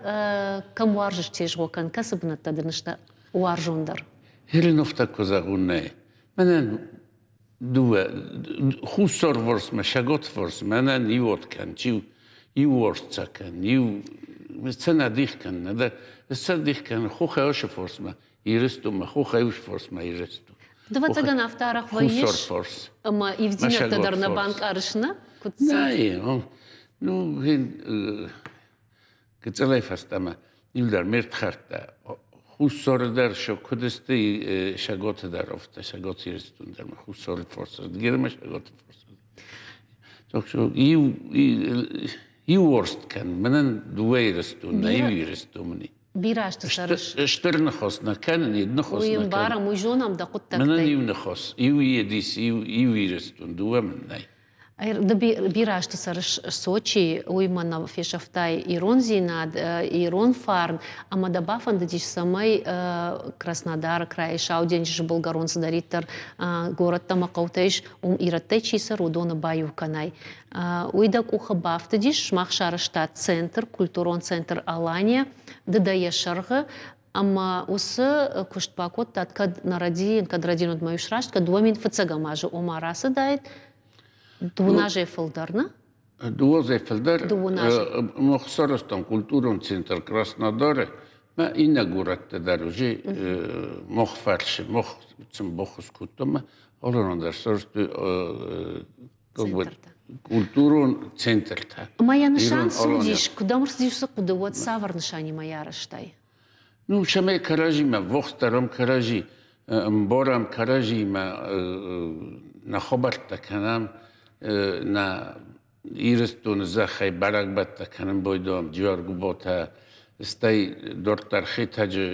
кӕм уарзыс тезгъо кӕн, кӕцы бынӕттӕ дын сты уарзондӕр? Хереновтӕ куы зӕгъун, нӕ. Мӕнӕн дыууӕ хуссарварсмӕ, сӕгатварс мӕнӕн иуот кӕн, чи иуорцӕ кӕн, иу сценӕ дих кӕн, нӕдӕр сценӕ дих кӕн хохӕй осы форсмӕ, Ирыстонмӕ, хохӕй ус форсмӕ Ирыстон. Дывӕццӕгӕн афтӕ арӕх вӕййыс, ӕмӕ ивддзинӕдтӕ дӕр нӕ банкъарыс, нӕ? Куыд Нӕ, ну, гыццылӕй фӕстӕмӕ иу дӕр ме рдхӕрдтӕ Хуссары дӕр куыд сты Шаготы дӕр афтӕ, Шаготы Ирыстон дӕр ма Хуссары форсад, Гермӕ Шаготы форсад. Так что иу иу орст кӕн, мӕнӕн дыууӕ Ирыстон, нӕ иу Ирыстон. Бирӕ азты цӕрыс. Стыр ныхас нӕ кӕнын, йед ныхас нӕ кӕнын. Уый ӕмбарӕм, уый зонӕм дӕ хъуыддӕгтӕй. Мӕнӕн иу ныхас, иу едис, иу иу Ирыстон, дыууӕ мын нӕй. Ды бирӕ азты цӕрыс Сочийы, уый мӕ нӕ фесӕфтай ирондзинад, ирон фарн, ӕмӕ дӕ бафӕндыдис, цӕмӕй Краснодары крайы Сау денджызы былгӕрон цыдӕриддӕр горӕттӕ ӕмӕ хъӕутӕ ис, уым ирӕттӕй чи цӕры, уыдоны баиу кӕнай. Уый дӕ къухы бафтыдис, сымах сарӕзтат центр, культурон центр Алания, ды дӕ йӕ сӕргъы, Ӕмӕ уыцы куыст бакодтат, кӕд нӕ рӕдийын, кӕд рӕдийын, уӕд ма сраст, кӕд 2001 азы ома рацыдаид, дыууын азӕй фылдӕр, нӕ? Дыууӕ азӕй фылдӕр. Дыууын азы. Мах сарӕзтам культурон центр Краснодары, мӕ иннӕ горӕтты дӕр уже мах фӕрсы, мах сын баххуыс кодтам, алыран дӕр сарӕзтой культурон центртӕ. Ӕмӕ йӕ нысан цы уыдис, куыд ӕм ӕрцыдис уыцы хъуыды, уӕд цавӕр нысанимӕ йӕ арӕзтай? Ну, цӕмӕй кӕрӕдзимӕ ввахсдӕр кӕрӕдзи ӕмбарӕм, кӕрӕдзимӕ нӕ хабӕрттӕ кӕнӕм, нӕ Ирыстоны зӕххӕй бӕрӕгбӕттӕ кӕнын байдайӕм, Джиуӕргуыботӕ, стӕй дарддӕр Хетӕджы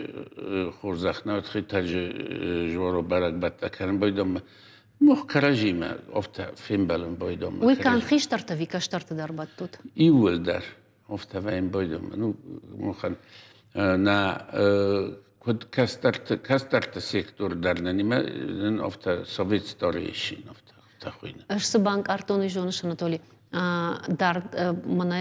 хорзӕх нӕ уыд, Хетӕджы Жуаро бӕрӕгбӕттӕ кӕнын байдайӕм. Мах кӕрӕдзимӕ афтӕ фембӕлын байдайӕм. Уый канд хистӕртӕ ӕви кӕстӕрты дӕр бадтут? Иууылдӕр. Афтӕ вӕййын байдайӕм. Ну, махӕн нӕ куыд кӕстӕрты, кӕстӕрты сектор дӕр нӕ нимӕ нын афтӕ совет старый исин, афтӕ, афтӕ хуыйны. Ӕз цы банкъардтон, уый зоныс, Анатолий, дард, мӕнӕ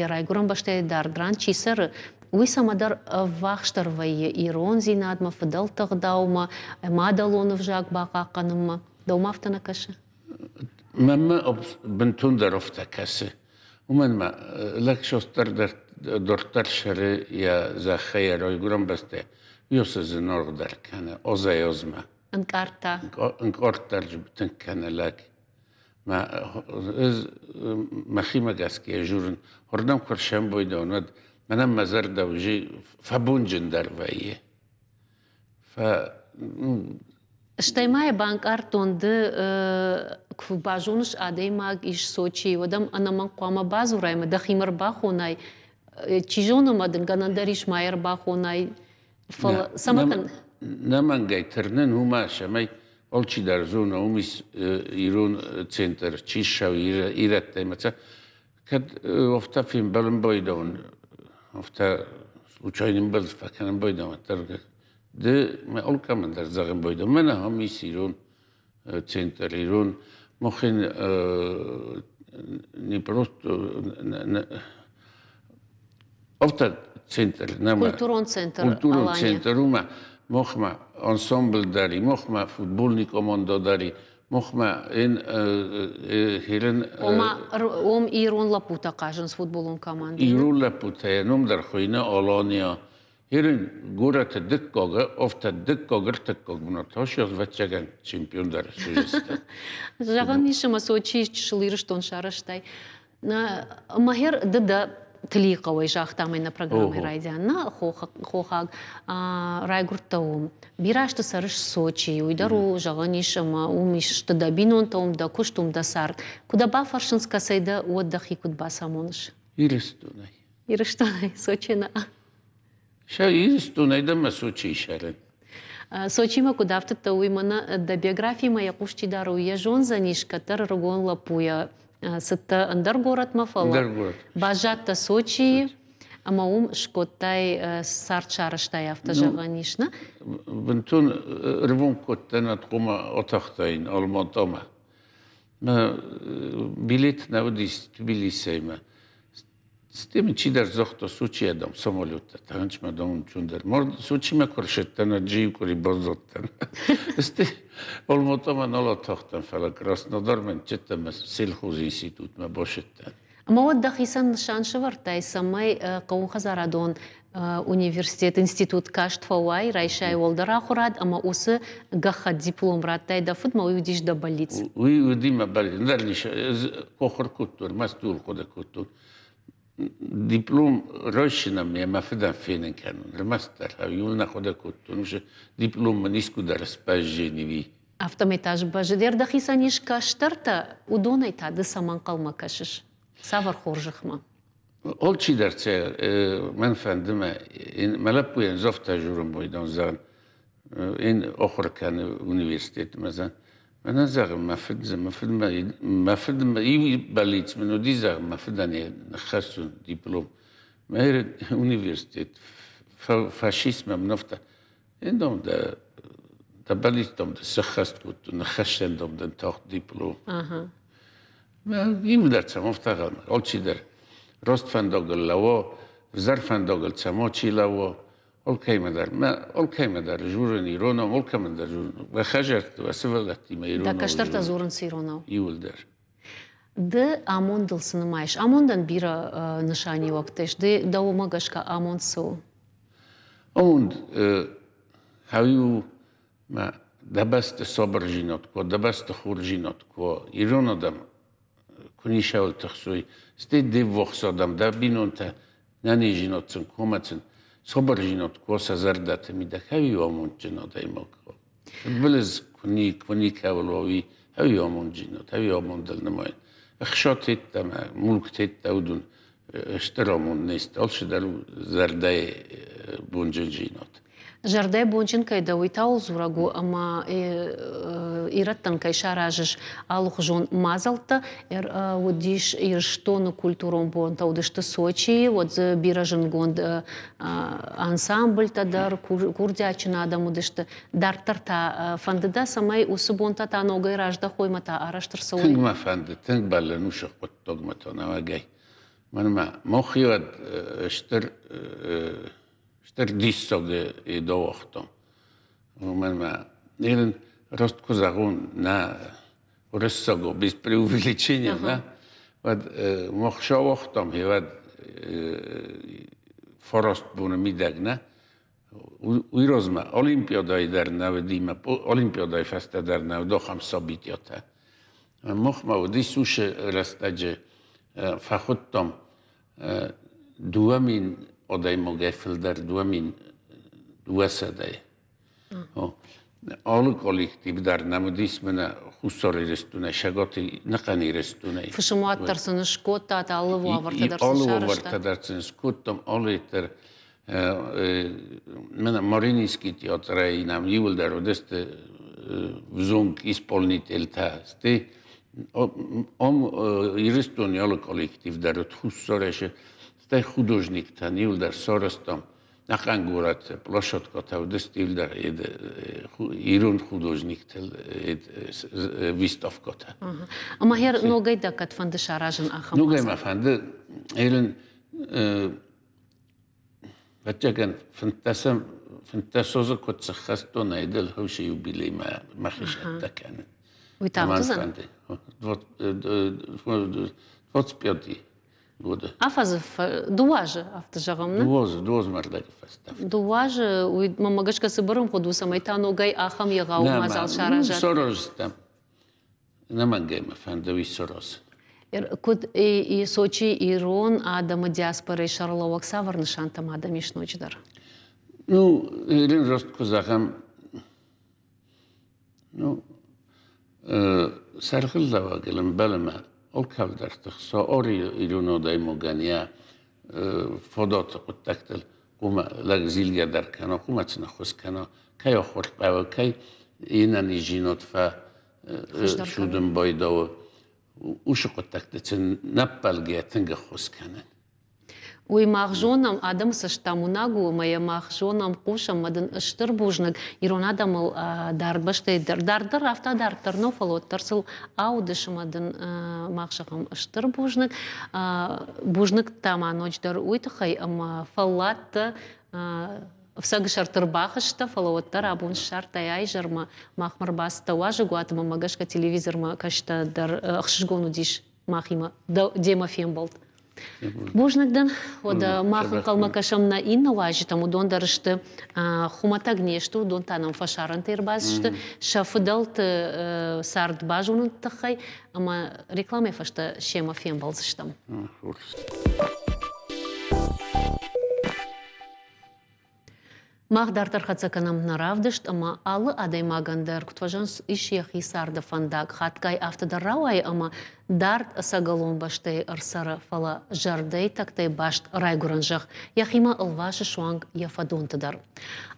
йӕ райгуырӕн бӕстӕйы дард ран чи цӕры, уый цӕмӕдӕр ӕввахсдӕр вӕййы ирондзинадмӕ, фыдӕлты ӕгъдаумӕ, мадӕлон ӕвзаг бахъахъхъӕнынмӕ. Дӕумӕ афтӕ нӕ кӕсы? Мӕнмӕ бынтондӕр афтӕ кӕсы. Уымӕн ма лӕг состдӕр дарддӕр сӕры йӕ зӕххӕй йӕ райгуырӕн бӕстӕ уыцы зынаргъдӕр кӕны озӕй-озмӕ. Ӕнкъард та? Ӕнкъард дӕр тынг кӕны лӕг. Мӕ ӕз мӕхимӕ гӕсгӕ журын, уырдӕм куы ӕрсӕмбойдӕн, уӕд мӕнӕн мӕ зӕрдӕ уже фӕбонджындӕр вӕййы. Фӕ, Стӕй ма йӕ банкъардтон, ды куы базоныс, адӕймаг ис Сочийы, уӕд ӕм ӕнӕмӕнг хъуамӕ бадзурай ӕмӕ дӕхимӕ ӕрбахонай. Чи зоны, ӕмӕ дын гӕнӕн дӕр ис, ма йӕ ӕрбахонай. Фӕлӕ цӕмӕ кӕн? Нӕмӕнгӕй тырнын уымӕ, цӕмӕй алчидӕр зона, уым ис ирон центр, чи ссӕуы ирӕттӕй ӕмӕ кӕд афтӕ фембӕлын байдауын, афтӕ случайно ӕмбӕлд фӕкӕнын байдауын, уӕддӕр ды мӕ алкӕмӕн дӕр зӕгъын байдауын, мӕнӕ ам ис ирон центр, ирон махӕн не просто афтӕ центр, культурон центр, культурон центр уымӕ махмӕ ансамбль дӕр и, махмӕ футбольный команда дӕр и, Мохмӕ ин хирин. Ома ом ирон лӕппутӕ хъазынц футболон командӕйы. Ирон лӕппутӕ йӕ ном дӕр хуыйны Алания. Ерын горӕты дыккаг, афтӕ дыккаг, ӕртыккаг бынат ӕвӕццӕгӕн чемпион дӕр суыдзыстӕм. Зӕгъӕн ис, ӕмӕ Сочийы чысыл Ирыстон сарӕзтай. Махер, ды дӕ Тлийы хъӕуӕй загътам нӕ программӕйы райдиан, нӕ хохаг райгуырдтӕ уым. Бирӕ азты цӕрыс Сочийы, уый дӕр у, зӕгъӕн ис, ӕмӕ уым ис сты дӕ бинонтӕ, уым дӕ куыст, уым дӕ цард. Куы дӕ бафӕрсынц, кӕцӕй дӕ, уӕд дӕхи куыд бацамоныс? Ирыстонӕй. Ирыстонӕй, Сочи нӕ. Сӕ Ирыстонӕй дӕ мӕ Сочийы сӕрӕн. Сочимӕ куыд афтыдтӕ, уый мӕнӕ дӕ биографимӕ йӕ хъус чи дары, уый йӕ зондзӕнис, кӕддӕр ӕрыгон лӕппуйӕ цыдтӕ ӕндӕр горӕтмӕ, фӕлӕ баззадтӕ Сочийы ӕмӕ уым скодтай цард сарӕзтай, афтӕ зӕгъӕн ис, нӕ? Бынтон ӕрвонг кодтӕн хъуамӕ атахтаин Алматамӕ. Мӕ билет нӕ уыдис Тбилисӕй мӕ. Стӕй чидӕр загъта, Сочийӕ, дам, самолеттӕ тӕхынчмӕ, дам, чундӕр. Сочимӕ куы рсыдтӕн, ӕрджийы къуыри баззадтӕн. Стӕй Алматамӕ нал атахтӕн, фӕлӕ Краснодармӕ ныццыдтӕн мӕ сельхозинститутмӕ басыдтӕн. Ӕмӕ уӕд дӕхицӕн нысан сӕвӕрдтай, цӕмӕй хъӕууонхӕдзарадон университет, институт каст фӕуай, райсай уӕлдӕр ахуырад ӕмӕ уыцы гӕххӕтт диплом радтай дӕ фыдмӕ, уый уыдис дӕ бӕллиц. Уый уыди мӕ бӕллиц. Ӕндӕр ницы. Ӕз ахуыр кодтон, ӕрмӕст ууыл хъуыды кодтон. Диплом райсынӕн мӕ мӕ фыдӕн фенын кӕнын. Ӕрмӕстдӕр иуыл нӕ хъуыды кодтон, уыцы диплом мын искуыдӕр сбӕззени. Афтӕмӕй та сбӕззыд. Дӕхицӕн ис кӕстӕртӕ, уыдонӕй та ды цӕмӕ ӕнхъӕлмӕ кӕсыс? Цавӕр хорзӕхмӕ? Алчидӕр цӕ мӕн фӕнды мӕ мӕ лӕппуйӕн загъта журын бойдон зӕгъын ин ахуыр кӕны университетмӕ зӕгъын мӕнӕ зӕгъын мӕ фыд мӕ фыд мӕ фыд иу бӕллиц мын уыди зӕгъын мӕ фыдӕн ныххӕссон диплом мӕ университет фашист мӕм ныфта ин дам дӕ дӕ бӕллиц дам дӕ сӕххӕст кодтон ныххӕссӕн дам дын тагъд диплом Иуылдӕр цӕмӕн фтӕгъӕн, алчидӕр раст фӕндагыл лӕууа, взӕр фӕндагыл цӕмӕ чи лӕууа, алкӕмӕ дӕр, мӕ алкӕмӕ дӕр журын иронау, алкӕмӕн дӕр журын. Уӕ хӕдзӕртты, уӕ сывӕллӕттимӕ иронау. Дӕ кӕстӕртӕ дзурынц иронау? Иуылдӕр. Ды амондыл цы нымайыс? Амондӕн бирӕ нысаниуӕгтӕ ис. Ды дӕумӕ гӕсгӕ амонд цы у? Амонд хауиу Мӕ дӕ бӕсты сабырдзинад куы уа, дӕ бӕсты хорздзинад куы уа, ирон адӕм куы ницӕуыл тыхсой, стӕй де ввахс адӕм, дӕ бинонтӕ нӕниздзинад сын куы ӕмӕ сын сабырдзинад куы уа сӕ зӕрдӕты мидӕг, ӕви амондджын адӕймаг уа. Фыдбылыз куы никӕуыл уа, уый ӕви амондджинад, ӕви амондыл нымайын. Ӕхсат йеддӕмӕ, мулк йеддӕ уыдон стыр амонд не сты, алцыдӕр у зӕрдӕйы бонджындзинад. Зӕрдӕйы бонджын кӕй дӕ, уый та дзурӕг у, ӕмӕ ирӕттӕн кӕй саразыс алыхуызон мадзӕлттӕ. Уыдис Ирыстоны культурон бонтӕ, уыдысты Сочийы, уӕд дзы бирӕ зындгонд ансамбльтӕ дӕр, курдиатджын адӕм уыдысты. Дарддӕр та фӕнды дӕ, цӕмӕй уыцы бонтӕ та ногӕй раздӕхой ӕмӕ та арӕзт ӕрцӕуой? Тынг мӕ фӕнды, тынг бӕллын уыцы хъуыддагмӕ та нӕуӕгӕй. Мӕнмӕ мӕхиуӕд стыр стыр диссаги идауагътон. Уымӕн ӕмӕ ныр раст куы зӕгъон, нӕ уырыссагау без преувеличения, нӕ, уӕд мах сауагътам, уӕд фараст боны мидӕг, нӕ, уый размӕ Олимпиадӕйы дӕр нӕ уыди, Олимпиадӕйы фӕстӕ дӕр нӕ уыд ахӕм событиятӕ. Махмӕ уыдис уыцы рӕстӕджы фӕхуыдтам 2000 адӕймагӕй фылдӕр, 2200-ӕй. Алы коллектив дӕр нӕм уыдис мӕнӕ Хуссар Ирыстонӕй, Цӕгат Ныхъӕн Ирыстонӕй. Фысымуат дӕр сын скодтат, алы уавӕртӕ дӕр сын Алы уавӕртӕ дӕр сын скодтам, алы дӕр мӕнӕ Марининский театрӕй нӕм иуылдӕр уыдысты взонг исполнительтӕ. Стӕй ам Ирыстоны алы коллектив дӕр уыд Хуссарӕй, стӕй художниктӕн иуылдӕр сарӕзтам ӕнӕхъӕн горӕты площадкӕтӕ уыдысты иуылдӕр ирон художниктыл выставкӕтӕ. Ӕмӕ ногӕй дӕ кӕд фӕнды саразын ахӕм Ногӕй мӕ фӕнды, Элен, Ӕвӕццӕгӕн, 15 азы куыд сыххӕстон, ӕдыл хъусы юбилеймӕ мӕхи цӕттӕ кӕнын. Уый тагъд уыдзӕн? 25. Годы. Афӕдзы дыууӕ азы, афтӕ зӕгъӕм, нӕ? Дыууӕ азы мӕрдӕджы фӕстӕ. Дыууӕ азы, уый мӕнмӕ гӕсгӕ цыбыр ӕмгъуыд у, цӕмӕй та ногӕй ахӕм егъау мадзал саразат. Сараздзыстӕм. Ӕнӕмӕнгӕй мӕ фӕнды уый саразын. Куыд Сочи ирон адӕмы диаспорӕйы сӕргълӕууӕг цавӕр нысантӕм адӕм ис ноджыдӕр? Ну, ирон раст куы зӕгъӕм, ну, сӕргълӕууӕгыл ӕмбӕлы алкӕддӕр тыхса ирон адӕймагӕн йӕ фадаты хъуыддӕгтыл хъуамӕ лӕг зилгӕ дӕр кӕна, хъуамӕ сын ӕххуыс кӕна, кӕй ахуыр хъӕуы, кӕй ӕнӕниздзинад фӕцудын байдауы, уыцы хъуыддӕгты сын нӕ ппӕлгӕйӕ тынг ӕххуыс кӕнын. Уый мах зонӕм, адӕмы цӕст уынаг у, ӕмӕ йӕ мах зонӕм, хъусӕм, ӕмӕ дын стыр бузныг ирон адӕмыл дард бӕстӕй дӕр, дарддӕр афтӕ дарддӕр нӕу, фӕлӕ уӕддӕр сыл аудыс ӕмӕ дын мах зӕгъӕм стыр бузныг. Бузныг та ма ноджыдӕр уый тыххӕй, ӕмӕ фӕлладтӕ ӕфцӕгы сӕрты ӕрбахызтӕ, фӕлӕ уӕддӕр абон ссардтай айзӕрмӕ, махмӕ ӕрбацыдтӕ уазӕгуатмӕ, мӕ гӕсгӕ телевизормӕ кӕстӕ дӕр ӕхсызгон уыдис махимӕ демӕ фембӕлд. Бузныг дын. Уӕдӕ мах ӕнхъӕлмӕ кӕсӕм нӕ иннӕ уазджытӕм, уыдон дӕр сты хуымӕтӕг не сты, уыдон та нӕм фӕсарӕнтӕй ӕрбацыдысты сӕ фыдӕлты цард базоныны тыххӕй ӕмӕ рекламӕйы фӕстӕ семӕ фембӕлдзыстӕм. Мах дарддӕр хӕццӕ кӕнӕм нӕ равдыст ӕмӕ алы адӕймагӕн дӕр куыд фӕзӕгъынц, ис йӕхи царды фӕндаг. Хатгай афтӕ дӕр рауайы ӕмӕ дард ӕцӕгӕлон бӕстӕйы ӕрцӕры, фӕлӕ зӕрдӕйы тӕгтӕй баст райгуырӕн зӕхх йӕхимӕ ӕлвасы суанг йӕ фӕдонты дӕр.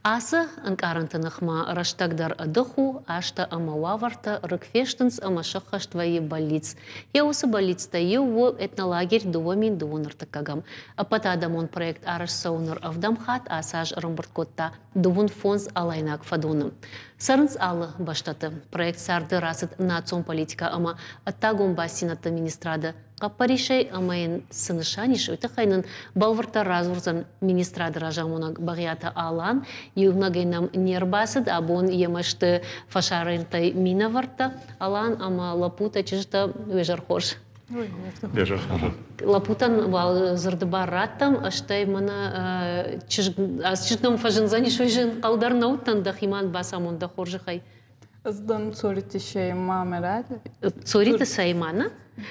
Ацы ӕнкъарӕнты ныхмӕ рӕстӕг дӕр ӕдых у, азтӕ ӕмӕ уавӕртӕ рыг фестынц ӕмӕ сӕххӕст вӕййы бӕллиц. Йӕ уыцы бӕллицтӕй иу у этнолагерь 2002 ӕртыккӕгӕм. Ӕппӕтадӕмон проект арӕзт цӕуы ныр ӕвдӕм хатт, ацы аз ӕрӕмбырд кодта дыууын фондз алайнаг фӕдоны. Цӕрынц алы бӕстӕты. Проект царды рацыд национ политикӕ ӕмӕ ӕддагон бастдзинӕдты министрады хъӕппӕрисӕй ӕмӕ йын цы нысан ис, уый тыххӕй нын бӕлвырддӕр радзурдзӕн министрады разамонӕг Бӕгъиаты Алан. Иунӕгӕй нӕм не рбацыд, абон йемӕ сты фӕсарӕнтӕй минӕвӕрттӕ. Алан ӕмӕ лӕппутӕ, чызджытӕ, уе зӕр хорз. Лӕппутӕн уал дзырды бар радтам, стӕй мӕнӕ чызг, ацы чызг нӕм фӕзындзӕнис, уый зын хъӕлдӕр нӕ уыдтӕн, дӕхимӕ бацамон дӕ хорзӕхӕй. Ӕз дӕн Цориты Шейма Мӕрӕд. Цориты Сейма, нӕ?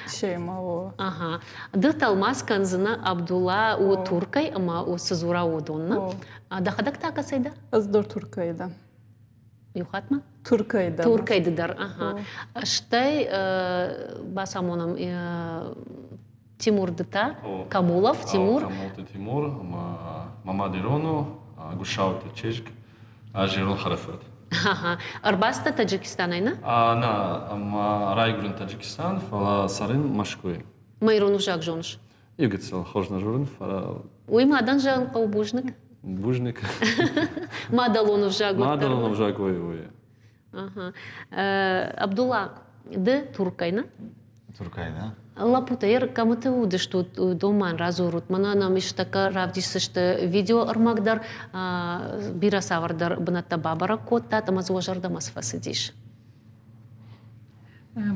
Шейма, о. Ага. Ды тӕлмац кӕндзынӕ Абдулла у Туркӕй ӕмӕ у цы дзура уыдон, нӕ? Дӕхӕдӕг та кӕцӕй дӕ? Ӕз дӕр Туркӕй дӕн. Иу хатт ма? Туркӕй дӕр. Туркӕй дӕр, ага. Стӕй бацамонӕм Тимур ды та? Камулов, Тимур. Камулты Тимур, мамад ирон у, Гуссауты чызг, ӕз ирон хӕрӕфырт. Ага. Ӕрбацыдтӕ Таджикистанӕй, нӕ? Нӕ, ӕмӕ райгуырын Таджикистан, фӕлӕ цӕрын Мӕскуыйы. Мӕ ирон ӕвзаг зоныс? Иу гыццыл хорз нӕ зонын, фӕлӕ... Уый мадӕн зӕгъын хъӕуы бузныг. Бузныг. Мадӕлон ӕвзаг. Мадӕлон ӕвзаг, ой, ой. Ага. Абдулла, ды Туркӕй, нӕ? Туркӕй, нӕ? Лӕппутӕ, кӕмыты уыдыстут, уыдон мӕн радзурут. Мӕнӕ нӕм ис тӕккӕ равдисдзысты видеоӕрмӕг дӕр. Бирӕ цавӕрдӕр бынӕттӕ бабӕрӕг кодтат ӕмӕ дзы уӕ зӕрдӕмӕ цы фӕцыдис?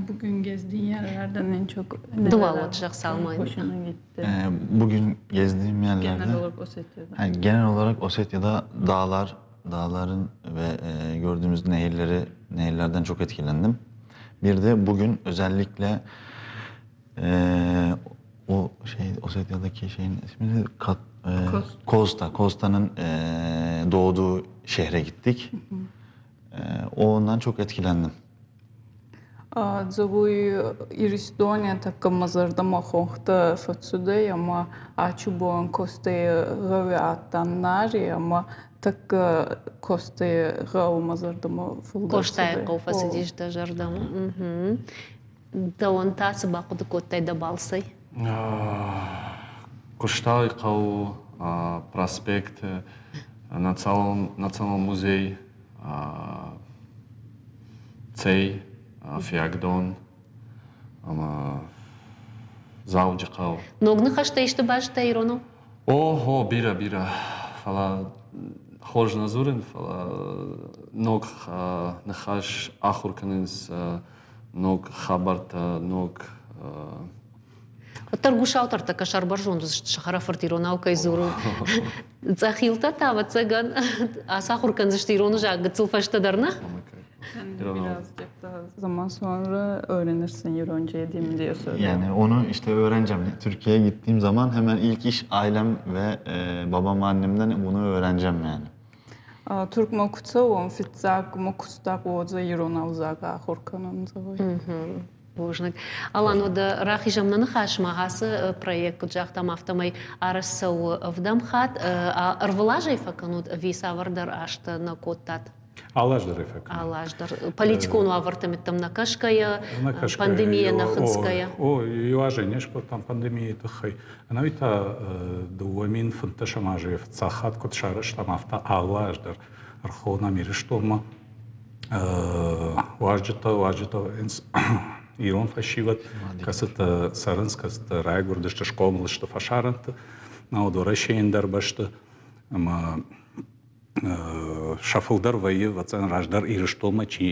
Bugün gezdiğin yerlerden en çok nereler hoşuna gitti? Bugün gezdiğim yerlerde Genel olarak Osetya'da. Yani genel olarak Osetya'da dağlar, dağların ve gördüğümüz nehirleri, nehirlerden çok etkilendim. Bir de bugün özellikle e, o şey Osetya'daki şeyin ismi ne? Kat, e, Kosta. Kosta'nın e, doğduğu şehre gittik. E, ondan çok etkilendim. Дзӕуй Иристони тӕккӕ мӕ зӕрдӕмӕ хонхтӕ фӕццудӕй ӕма ачи бон Костей гъӕуи адтан Нари ӕма тӕккӕ Костей гъӕу мӕ зӕрдӕмӕ фулдӕр Къостайы хъӕу фӕцыдис дӕ зӕрдӕмӕ. Дӕуӕн та цы бахъуыды кодтай дӕ балцӕй? Къостайы хъӕу, проспект, националон музей, Цей, Фиагдон ӕмӕ Дзӕуджыхъӕу. Ног ныхӕстӕ исты базыдтай иронау? О, о, бирӕ, бирӕ. Фӕлӕ хорз нӕ дзурын, фӕлӕ ног ныхас ахуыр кӕнынц ног хабӕрттӕ, ног. Уӕддӕр гусаутӕртӕ кӕсӕрбӕрзонд уыдзысты сӕ хӕрӕфырт иронау кӕй дзуры. Цъӕхилтӕ та, ӕвӕццӕгӕн, ацахуыр кӕндзысты ирон ӕвзаг гыццыл фӕстӕдӕр, нӕ? Sen de birazcık daha zaman sonra öğrenirsin Yuronca'yı değil mi diye soruyor. Yani onu işte öğreneceğim. Türkiye'ye gittiğim zaman hemen ilk iş ailem ve e, babam ve annemden bunu öğreneceğim yani. Туркмӕ куы цӕуӕм, фыццаг мӕ куыстаг уодзӕ ирон ӕвзаг ахуыр кӕнын зӕгъуй. Бузныг. Алан, уӕдӕ рахизӕм нӕ ныхасмӕ. Ацы проект, куыд загътам, афтӕмӕй арӕзт цӕуы ӕвдӕм хатт. Ӕрвылазӕй фӕкӕнут ӕви цавӕрдӕр азтӕ нӕ кодтат? Алы аз дӕр фӕкӕнӕм. Алы аз дӕр. Политикон уавӕртӕм нӕ кӕсгӕйӕ, пандемийӕ нӕ хынцгӕйӕ. О, иу азӕй не скодтам пандемийы тыххӕй. Ӕнӕуи та 2015 азы фыццаг хатт куыд сарӕзтам, афтӕ алы аз дӕр ӕрхонӕм Ирыстонмӕ уазджытӕ, уазджытӕ ирон фӕсивӕд, кӕцытӕ цӕрынц, кӕцытӕ райгуырдысты, схъомыл сты фӕсарӕнты, науӕд Уӕрӕсейы ӕндӕр бӕсты. Ӕмӕ сӕ фылдӕр вӕййы, ӕвӕццӕгӕн, раздӕр Ирыстонмӕ чи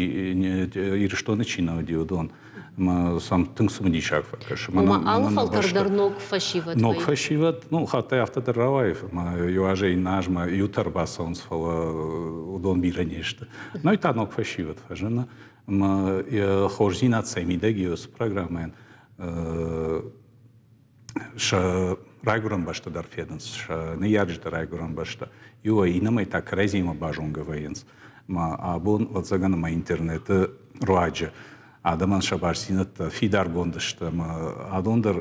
Ирыстоны чи нӕ уыди, уыдон. Ӕмӕ сӕм тынг цымыдисаг фӕкӕсы. Ома алы фӕлтӕр дӕр ног фӕсивӕд Ног фӕсивӕд, ну, хаттай афтӕ дӕр рауайы, ӕмӕ иу азӕй иннӕ азмӕ иутӕ ӕрбацӕуынц, фӕлӕ уыдон бирӕ не сты. Ну и та ног фӕсивӕд фӕзыны. Ӕмӕ хорздзинад цӕй мидӕг и уыцы программӕйӕн, сӕ райгуырӕн бӕстӕ дӕр фенынц, сӕ ныййарджыты райгуырӕн бӕстӕ. Иуӕй, иннӕмӕй та кӕрӕдзиимӕ базонгӕ вӕййынц. Ӕмӕ абон, ӕвӕццӕгӕн, ӕмӕ интернеты руаджы адӕмӕн сӕ бастдзинӕдтӕ фидаргонд сты ӕмӕ адон дӕр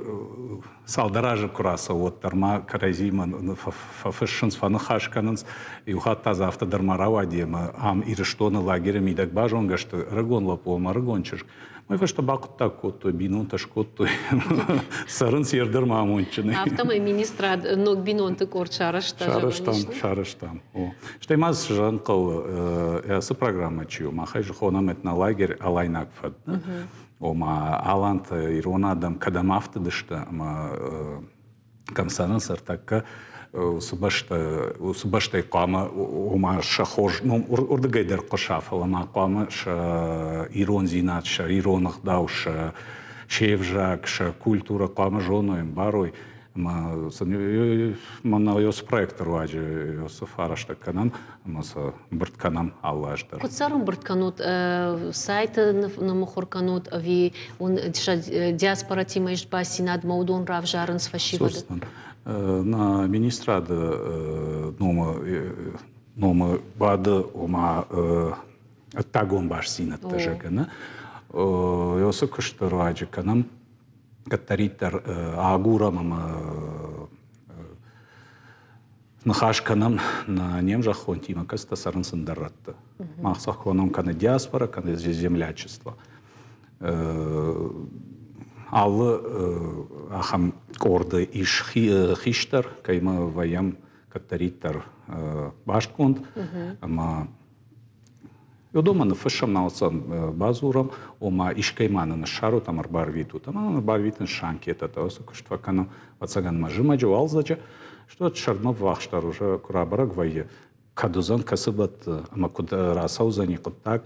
цалдӕр азы куы рацӕуы, уӕддӕр ма кӕрӕдзиимӕ фӕфыссынц, фӕныхас кӕнынц. Иу хатт та дзы афтӕ дӕр ма рауади, ӕмӕ ам Ирыстоны лагеры мидӕг базонгӕ сты ӕрыгон лӕппу ӕмӕ ӕрыгон чызг. Уый фӕстӕ бахъуыддаг кодтой, бинонтӕ скодтой. Цӕрынц ердӕрмӕ амондджынӕй. Афтӕмӕй министрад ног бинонты къорд сарӕзта. Сарӕзтам, сарӕзтам. О. Стӕй ма зӕгъын хъӕуы, ацы программӕ чи у, махӕй хонӕм этнолагерь Алайнаг фӕд. Ома алантӕ, ирон адӕм кӕдӕм афтыдысты ӕмӕ кӕм цӕрынц ӕртӕккӕ, уыцы бӕстӕ, уыцы бӕстӕй хъуамӕ ома сӕ хорз ном уырдыгӕй дӕр хъуыса, фӕлӕ ма хъуамӕ сӕ ирондзинад, сӕ ирон ӕгъдау, сӕ се взаг, сӕ культурӕ хъуамӕ зоной, ӕмбарой. Ӕмӕ сын мӕнӕ уыцы проекты руаджы уыцы фӕрӕзтӕ кӕнӕм ӕмӕ сӕ ӕмбырд кӕнӕм алы аз дӕр. Куыд сӕ ӕрӕмбырд кӕнут? Сайты ныммыхуыр кӕнут ӕви уын диаспоратимӕ ист бастдзинадмӕ уыдон равзарынц фӕсивӕды? Нӕ министрады номы номы бады, ома ӕддагон бастдзинӕдтӕ зӕгъгӕ, уыцы куысты руаджы кӕнӕм кӕддӕриддӕр агурӕм ӕмӕ ныхас кӕнӕм не мзӕххонтимӕ, кӕцытӕ цӕрынц ӕндӕр рӕтты. Мах сӕ хонӕм кӕнӕ диаспора, кӕнӕ землячество. Алы ахӕм къорды ис хистӕр, кӕимӕ вӕййӕм кӕддӕриддӕр бастгонд, ӕмӕ уыдонмӕ ныффыссӕм, науӕд бадзурӕм, ома искӕй ма нын ссарут ӕмӕ ӕрбарвитут. Ӕмӕ нын ӕрбарвитынц анкетӕтӕ, уыцы куыст фӕкӕнӕм, ӕвӕццӕгӕн ма зымӕджы, уалдзӕджы, стӕй сӕрдмӕ ввахсдӕр уже куы рабӕрӕг вӕййы, кӕд уыдзӕн, кӕцы бӕтты ӕмӕ куыд рацӕудзӕни хъуыддаг,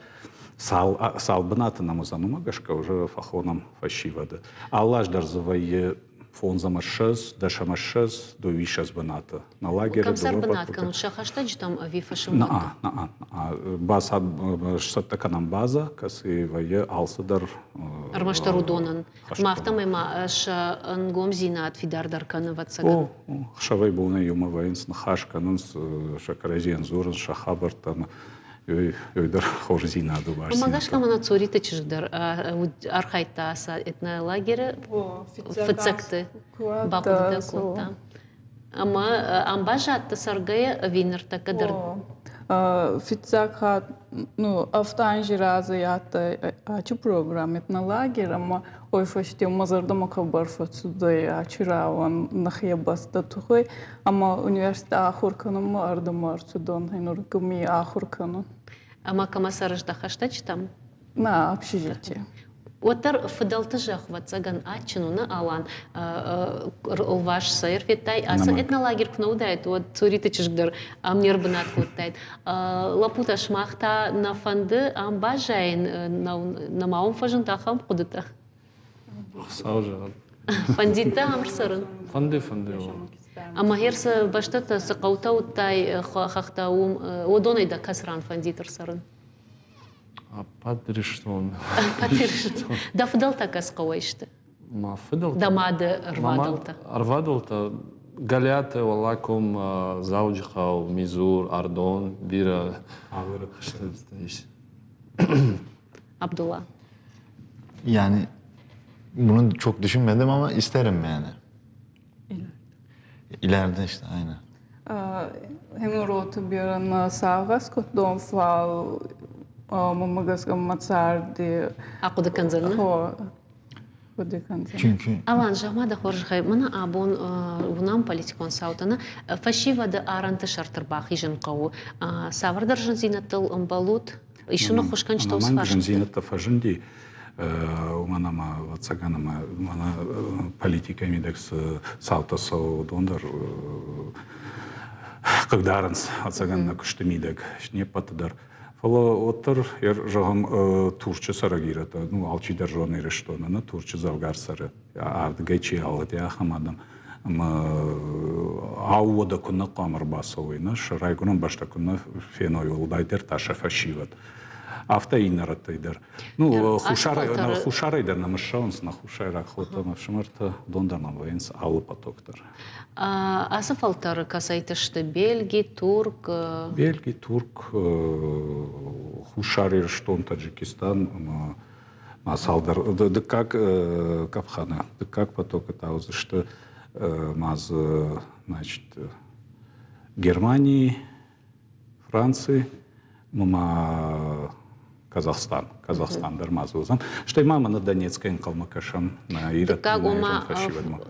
цал, цал бынаты нӕм уыдзӕн, уымӕ гӕсгӕ уже фӕхонӕм фӕсивӕды. Алы аз дӕр дзы вӕййы 25, 10 20 бынаты. На лагеры Кӕм сӕрбынат кӕнут, сӕ хӕстӕджытӕм ӕви фысымуӕтты? Наа, наа. Сцӕттӕ кӕнӕм базӕ, кӕцы вӕййы алцыдӕр. Ӕрмӕстдӕр уыдонӕн. Ӕмӕ афтӕмӕй ма сӕ ӕнгомдзинад фидардӕр кӕны, ӕвӕццӕгӕн. О, ӕхсӕвӕй-бонӕй иумӕ вӕййынц, ныхас кӕнынц, сӕ кӕрӕдзийӕн дзурынц сӕ хабӕрттӕ ӕмӕ уый дӕр хорздзинад у. Уымӕ гӕсгӕ мӕнӕ Цориты чызг дӕр архайдта ацы этнолагеры фыццӕгты бахъуыды кодта. Ӕмӕ ам баззадтӕ цӕргӕйӕ ӕви ныртӕккӕ дӕр? Фыццаг хатт, ну, авд разы адтӕй ачи программ этнолагерь, ӕма уой фӕсте мӕ зӕрдӕмӕ хъӕбӕр фӕцудӕй ачи рауӕн нӕхе бӕстӕ туххӕй, ӕма университет ахур кӕнунмӕ ардӕмӕ ӕрцудӕн, нур кӕми ахур кӕнун. Ӕма кӕмӕ цӕрыс дӕ хӕстӕджытӕм? Нӕ, общежитие. Уӕддӕр фыдӕлты зӕхх, ӕвӕццӕгӕн, адджын у, нӕ, Алан? Ӕлвас сӕ ӕрфедтай. Ацы этнолагерь куы нӕ уыдаид, уӕд Цориты чызг дӕр ам не рбынат кодтаид. Лӕппутӕ, сымах та нӕ фӕнды ам баззайын, нӕма уӕм фӕзынд ахӕм хъуыдытӕ? Хуыцау зӕгъӕд. Фӕндид дӕ ам ӕрцӕрын? Фӕнды, фӕнды. Ӕмӕ гьер цы бӕстӕтӕ, цы хъӕутӕ уыдтай, хӕхтӕ уым, уыдонӕй дӕ кӕцы ран фӕндид ӕрцӕрын? Ӕппӕт Ирыстон. Ӕппӕт Ирыстон. Дӕ фыдӕлтӕ кӕцы хъӕуӕй сты? Мӕ фыдӕлтӕ? Дӕ мады ӕрвадӕлтӕ. Ӕрвадӕлтӕ Галиаты, Уӕллагком, Дзӕуджыхъӕу, Мизур, Ардон, бирӕ ис. Абдулла. Yani bunu çok düşünmedim ama isterim yani. İleride. İleride işte aynen. Хемуроты бирӕ сагъӕс кодтон, фал мӕмӕ гӕсгӕ мӕ царди Ахъуыды кӕндзӕн? Хъуыды кӕндзӕн. Çünkü Алан, зӕгъ-ма дӕ хорзӕхӕй, мӕнӕ абон уынӕм политикон цаутӕ, нӕ фӕсивӕды арӕнты сӕрты рбахизын хъӕуы. Цавӕрдӕр зындзинӕдтыл ӕмбӕлут? Ис уын ӕххуысгӕнджытӕ уыцы Ӕнӕмӕнг зындзинӕдтӕ фӕзынди, уымӕн ӕмӕ, ӕвӕццӕгӕн, ӕмӕ мӕнӕ политикӕйы мидӕг цы цаутӕ цӕуы, уыдон дӕр хъыгдарынц, ӕцӕгӕн, нӕ куысты мидӕг не ппӕты дӕр. Фӕлӕ уӕддӕр, зӕгъӕм, Турчы цӕрӕг ирӕттӕ, ну, алчидӕр зоны Ирыстоны, нӕ Турчы дзӕвгар цӕры, ардыгӕй чи алыгъди, ахӕм адӕм. Ӕмӕ аууода куы нӕ хъуамӕ ӕрбацӕуой, нӕ сӕ райгуырӕн бӕстӕ куы нӕ феной, уӕлдайдӕр та сӕ фӕсивӕд. Афтӕ иннӕ рӕттӕй дӕр. Ну, хуссарӕй дӕр нӕм ссӕуынц нӕ хуссайраг хотӕ ӕмӕ ӕфсымӕртӕ, уыдон дӕр нӕм вӕййынц алы поток дӕр. Ацы фӕлтӕры кӕцӕйты сты? Бельги, Турк? Бельги, Турк, Хуссар Ирыстон, Таджикистан ӕмӕ ма цалдӕр дыккаг къӕпхӕны, дыккаг потокы та уыдзысты ма дзы, значит, Германии, Франци ӕмӕ ма Казахстан. Казахстан дӕр ма дзы уыдзӕн. Стӕй ма мӕнӕ Донецкӕй ӕнхъӕлмӕ кӕсӕм нӕ Дыккаг, ома,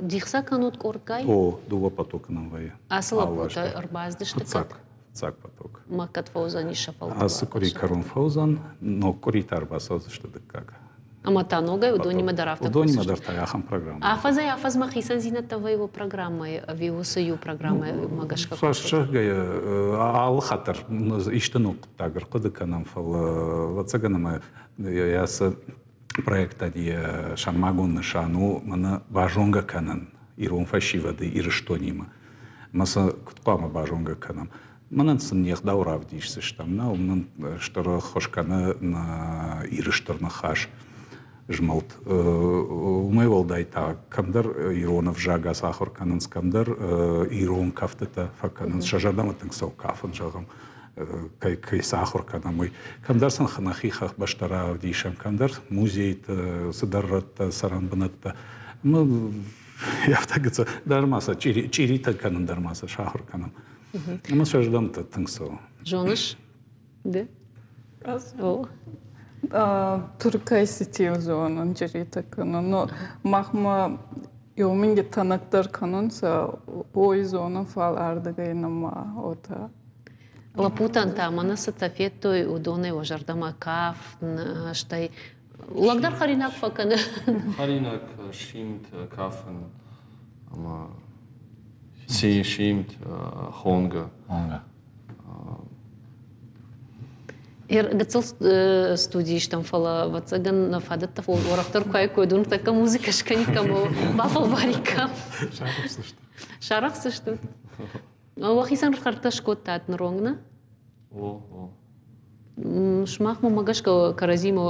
дих сӕ кӕнут къордгай? О, дыууӕ потокы нӕм вӕййы. Ацы лӕппутӕ ӕрбацыдысты Фыццаг, фыццаг поток. Ма кӕд фӕуыдзӕнис сӕ фӕлтӕр? Ацы къуыри кӕрон фӕуыдзӕн, ног къуыри та ӕрбацӕудзысты дыккаг. Ӕмӕ та ногӕй уыдонимӕ дӕр афтӕ Уыдонимӕ дӕр та ахӕм программӕ. Афӕдзӕй-афӕдзмӕ хицӕндзинӕдтӕ вӕййы программӕйы ӕви уыцы иу программӕмӕ гӕсгӕ? Раст зӕгъгӕйӕ, алы хатт дӕр исты ног хъуыддаг ӕрхъуыды кӕнӕм, фӕлӕ ӕвӕццӕгӕн ӕмӕ йӕ ацы проектӕн йӕ сӕрмагонд нысан у мӕнӕ базонгӕ кӕнын ирон фӕсивӕды Ирыстонимӕ. Ӕмӕ сӕ куыд хъуамӕ базонгӕ кӕнӕм? Мӕнӕн сын не гъдау равдисдзыстӕм, нӕ, уымӕн стыр ӕххуыс кӕны нӕ Иры стыр ныхас змӕлд. Уымӕй уӕлдай та кӕмдӕр ирон ӕвзаг ацахуыр кӕнынц, кӕмдӕр ирон кӕфтытӕ фӕкӕнынц, сӕ зӕрдӕмӕ тынг цӕуы кафын, зӕгъӕм, кӕй, кӕй сӕ ахуыр кӕнӕм, уый. Кӕмдӕр сын нӕхи хӕхбӕстӕ равдисӕм, кӕмдӕр музейты, цыдӕр рӕттӕ, цӕрӕнбынӕттӕ. Ну, афтӕ гыццыл дӕр ма сӕ чъиритӕ кӕнын дӕр ма сӕ сахуыр кӕнӕм. Ӕмӕ сӕ зӕрдӕмӕ тынг цӕуы. Зоныс ды? О. Туркӕй цытиу зонун, чъиритӕ кӕнун. Но махмӕ еуминги тӕнӕгдӕр кӕнунцӕ, уой зонун, фал ардыгӕй нӕма уотӕ. Лӕппутӕн та мӕнӕ цытӕ федтой, уыдонӕй уӕ зӕрдӕмӕ кафт, стӕй лӕг дӕр хӕринаг фӕкӕны. Хӕринаг, симд, кафын ӕмӕ симд, хонгӕ. Хонгӕ. Гыццыл студийы стӕм, фӕлӕ, ӕвӕццӕгӕн, нӕ фадӕттӕ уӕрӕхдӕр куы аиккой, уыдон ныртӕккӕ музыкӕ скӕниккам, бафӕлвариккам. Сарӕхсдзыстут. Сарӕхсдзыстут. Уӕхицӕн хӕрдтӕ скодтат ныронг, нӕ? О, о. Сымах мӕ гӕсгӕ кӕрӕдзимӕ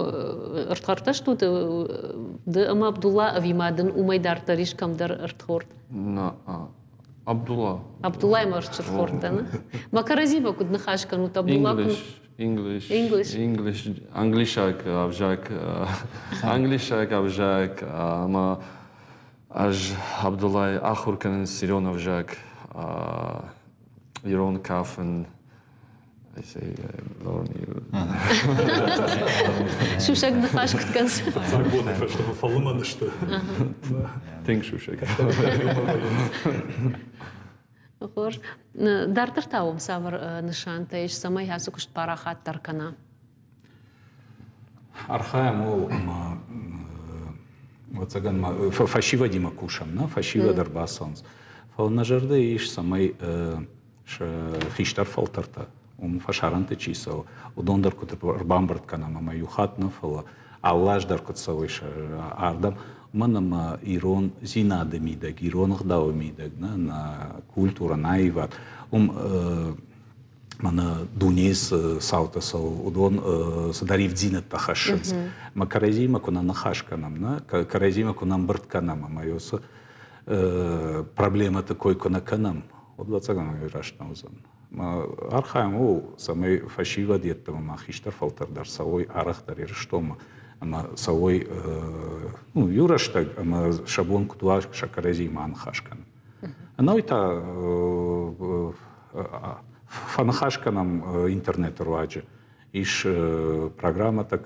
ӕрдхӕрдтӕ стут ды ӕмӕ Абдулла ӕви ма дын уымӕй дарддӕр ис кӕмдӕр ӕрдхорд? На, Абдулла. Абдуллаимӕ ӕрдхорд дӕн. Мӕ кӕрӕдзимӕ куыд ныхас кӕнут Абдулла? English, English, English, English, англисаг ӕвзаг, англисаг ӕвзаг ӕмӕ ӕз Абдуллайы ахуыр кӕнын ирон ӕвзаг, ирон кафын. I say learn you. Сусӕг ныхас куыд кӕныс? Фыццаг боны фӕстӕмӕ фӕлымӕн сты. Тынг сусӕг. Хорз. Дарддӕр та уым цавӕр нысантӕ ис, цӕмӕй ацы куыст парахатдӕр кӕна? Архайӕм ууыл, ӕмӕ ӕвӕццӕгӕн фӕсивӕдимӕ кусӕм, нӕ фӕсивӕд ӕрбацӕуынц. Фӕлӕ нӕ зӕрдӕ ис, цӕмӕй сӕ хистӕр фӕлтӕртӕ, уым фӕсарӕнты чи цӕуы, уыдон дӕр куыд ӕрбамбырд кӕнӕм ӕмӕ иу хатт нӕ, фӕлӕ Алы аз дӕр куыд цӕуой ардӕм, уымӕн ӕмӕ ирондзинады мидӕг, ирон ӕгъдауы мидӕг, нӕ, нӕ культурӕ, нӕ аивад, уым мӕнӕ дунейы цы цаутӕ цӕуы, уыдон цыдӕр ивддзинӕдтӕ хӕссынц. Ӕмӕ кӕрӕдзиимӕ куы нӕ ныхас кӕнӕм, нӕ, кӕрӕдзиимӕ куы нӕ ӕмбырд кӕнӕм ӕмӕ уыцы проблемӕты кой куы нӕ кӕнӕм, уӕд ӕвӕццӕгӕн уый раст нӕ уыдзӕн. Архайӕм ууыл, цӕмӕй фӕсивӕд йеддӕмӕ ма хистӕр фӕлтӕр дӕр цӕуой арӕхдӕр Ирыстонмӕ ӕмӕ цӕуой ну, иу рӕстӕг ӕмӕ сӕ бон куыд уа сӕ кӕрӕдзиимӕ аныхас кӕнын. Ӕнӕуый та фӕныхас кӕнӕм интернеты руаджы. Ис программӕтӕ,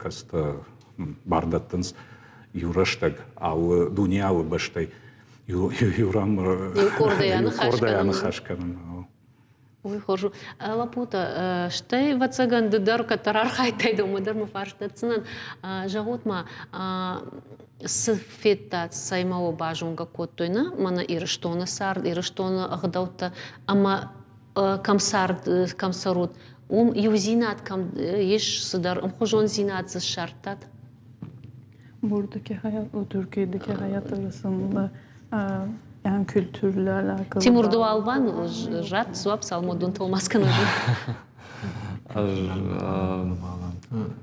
кӕцытӕ бар дӕттынц иу рӕстӕг алы дуне алы бӕстӕй иу ран иу къордӕй аныхас кӕнын. Уый хорз у. Лӕппутӕ, стӕй, ӕвӕццӕгӕн, ды дӕр кӕддӕр архайдтай, дӕумӕ дӕр мӕ фарст дӕтдзынӕн. Зӕгъут-ма, цы федтат, цӕймӕ уӕ базонгӕ кодтой, нӕ? Мӕнӕ Ирыстоны цард, Ирыстоны ӕгъдӕуттӕ ӕмӕ кӕм цард, кӕм цӕрут, уым иудзинад кӕм ис, цыдӕр ӕмхуызондзинад дзы ссардтат? Buradaki hayat, o Türkiye'deki hayat arasında yani kültürle alakalı. Тимур Дуалбан ратт дзуапп Салмодон Томас кӕнӕ Ӕз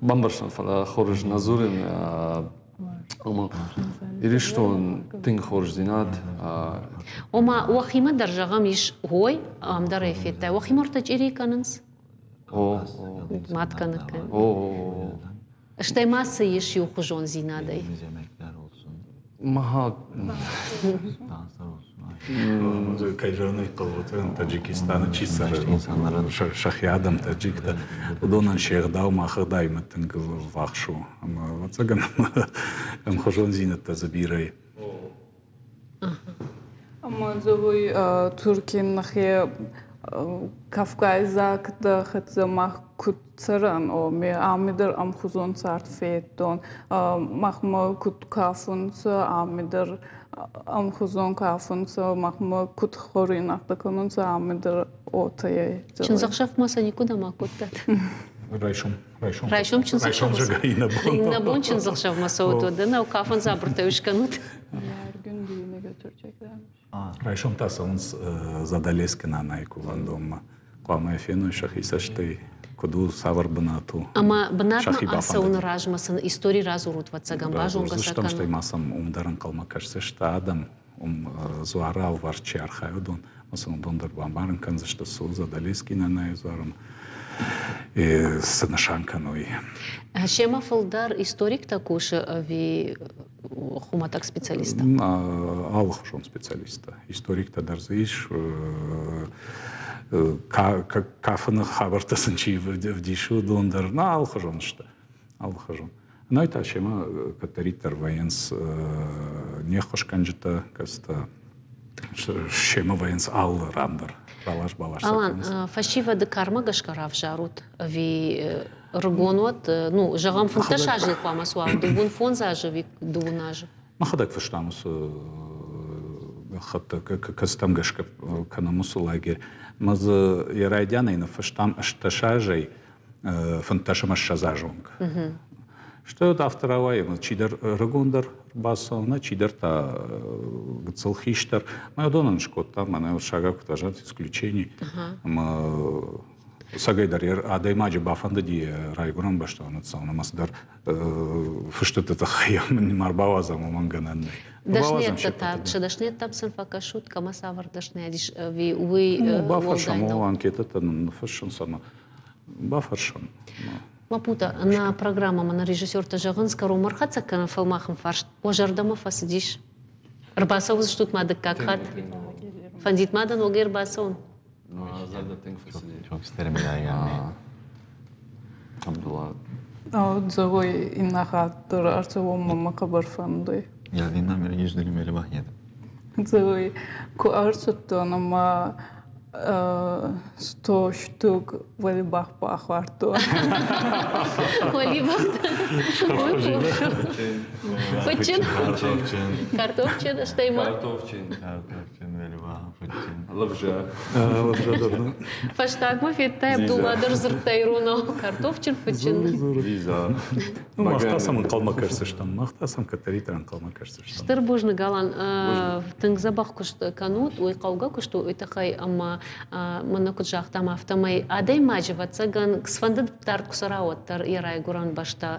бамбӕрстон, фӕлӕ хорз нӕ дзурын. Ома Ирыстон тынг хорздзинад. Ома уӕхимӕ дӕр зӕгъӕм ис ой, ам дӕр ӕй федтай. Уӕхимӕ ӕртӕ чъири кӕнынц? Мад кӕны. Стӕй ма цы ис иухуызондзинадӕй? Маха Кӕй зӕгъын ӕй хъӕуы, Таджикистаны чи цӕры, сӕхи адӕм таджиктӕ, уыдонӕн се гъдау мах ӕгъдаимӕ тынг ввахс у. Ӕмӕ, ӕвӕццӕгӕн, ӕмхуызондзинӕдтӕ дзы бирӕ и. Ӕмӕ зӕгъуй Турки нӕхе кавказӕгтӕ хӕццӕ мах куд цӕрӕн, ме ами дӕр ӕмхузон цард федтон. Махмӕ куд кафунцӕ, ами дӕр ӕмхузон кафунцӕ, махмӕ куд хуӕруйнӕгтӕ кӕнунцӕ, ами дӕр уотӕ. Чындзӕхсӕвмӕ сӕ никуыдӕм акодтат? Райсом. Райсом. Райсом чындзӕхсӕвмӕ. Иннӕ бон чындзӕхсӕвмӕ цӕут, уӕдӕ нӕу кафӕн дзабыртӕ скӕнут. Her gün düğüne götüreceklermiş. Райсом та цӕуынц Задалескы нанайы кувӕндонмӕ. Хъуамӕ феной сӕхи цӕстӕй, куыд у, цавӕр бынат у. Ӕмӕ бынатмӕ ацӕуыны размӕ сын истори радзурут, ӕвӕццӕгӕн, базонгӕ сӕ кӕнут. Стӕй ма сӕм уым дӕр ӕнхъӕлмӕ кӕсдзысты адӕм, уым дзуары алыварс чи архайы, уыдон. Ӕмӕ сын уыдон дӕр бамбарын кӕндзысты, цы у Задалески нанайы дзуар ӕмӕ цы нысан кӕны, уый. Семӕ фылдӕр историктӕ кусы ӕви хуымӕтӕг специалисттӕ? Алыхуызон специалисттӕ. Историктӕ дӕр дзы ис. Кафыны хабӕрттӕ сын чи вдисы, уыдон дӕр на алыхуызон сты. Алыхуызон. Ной та семӕ кӕддӕриддӕр вӕййынц не ххуысгӕнджытӕ, кӕцытӕ семӕ вӕййынц алы ран дӕр. Ралас-балас Алан, фӕсивӕды кармӕ гӕсгӕ равзарут ӕви рыгон уӕд, ну, зӕгъӕм, 15 азы хъуамӕ суа, дыууын фондз азы ӕви дыууын азы? Мӕхӕдӕг фыстам уыцы гӕххӕтты, кӕцытӕм гӕсгӕ кӕнӕм уыцы лагерь. Мӕ дзы йӕ райдианӕй ныффыстам 18 азӕй 15 ӕмӕ 20 азы онг. Стӕй вот афтӕ рауайы, ӕмӕ чидӕр ӕрыгондӕр ӕрбацӕуы, нӕ чидӕр та гыццыл хистӕр. Мӕ уыдонӕн скодтам, мӕнӕ сагӕ куыд азат исключение. Ӕмӕ Цӕгӕйдӕр адӕймаджы бафӕндыди райгуырӕн бӕстӕмӕ ныццӕуын ӕмӕ цыдӕр фыстыты тыххӕй ма рбауадзӕм, уымӕн гӕнӕн нӕй. Дӕсныйӕдтӕ та, сӕ дӕсныйӕдтӕм сын фӕкӕсут, кӕмӕ цавӕр дӕсныйад ис, ӕви уый Бафӕрсӕм, о, анкетӕтӕ нын ныффыссынц ӕмӕ бафӕрсӕм. Лӕппутӕ, нӕ программӕмӕ нӕ режиссертӕ зӕгъынц, кӕронмӕ ӕрхӕццӕ кӕнын, фӕлӕ махӕн фарст уӕ зӕрдӕмӕ фӕцыдис? Ӕрбацӕудзыстут ма дыккаг хатт? Фӕндид ма дӕ ногӕй ӕрбацӕуын? Çok isterim bir daha gelmeyi. Abdullah. Зӕгъуй иннӕ хатт дӕр ӕрцӕуон мӕ хъӕбӕр фӕндуй. Geldiğinden beri 100 dilim helva yedim. Зӕгъуй, ку ӕрцудтӕн ӕма сто штук волейбах бахуардтон. Волейбах? Фыдджын? Картофджын. Картофджын, стӕй ма? Картофджын. Картофджын, волейбах, фыдджын. Лывза. Лывза дӕр, да. Фӕстагмӕ федтай, Абдулла дӕр дзырдта иронау картофджын фыдджын. Дзидза. Ну, мах та сӕм ӕнхъӕлмӕ кӕсдзыстӕм, мах та сӕм кӕддӕриддӕр ӕнхъӕлмӕ кӕсдзыстӕм. Стыр бузныг, Алан. Тынг дзӕбӕх куыст кӕнут, уый хъӕугӕ куыст у, уый тыххӕй ӕмӕ мӕнӕ куыд загътам, афтӕмӕй адӕймаджы, ӕвӕццӕгӕн, цыфӕнды дард куы цӕра, уӕддӕр йӕ райгуырӕн бӕстӕ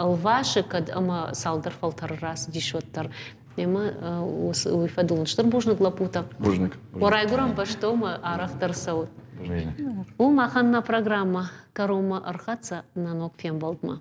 ӕлвасы, кӕд ӕмӕ цалдӕр фӕлтӕры рацыдис, уӕддӕр. Ӕмӕ уый фӕдыл стыр бузныг, лӕппутӕ. Бузныг. Уӕ райгуырӕн бӕстӕмӕ арӕхдӕр цӕут. У махӕн нӕ программӕ кӕронмӕ ӕрхӕццӕ нӕ ног фембӕлдмӕ.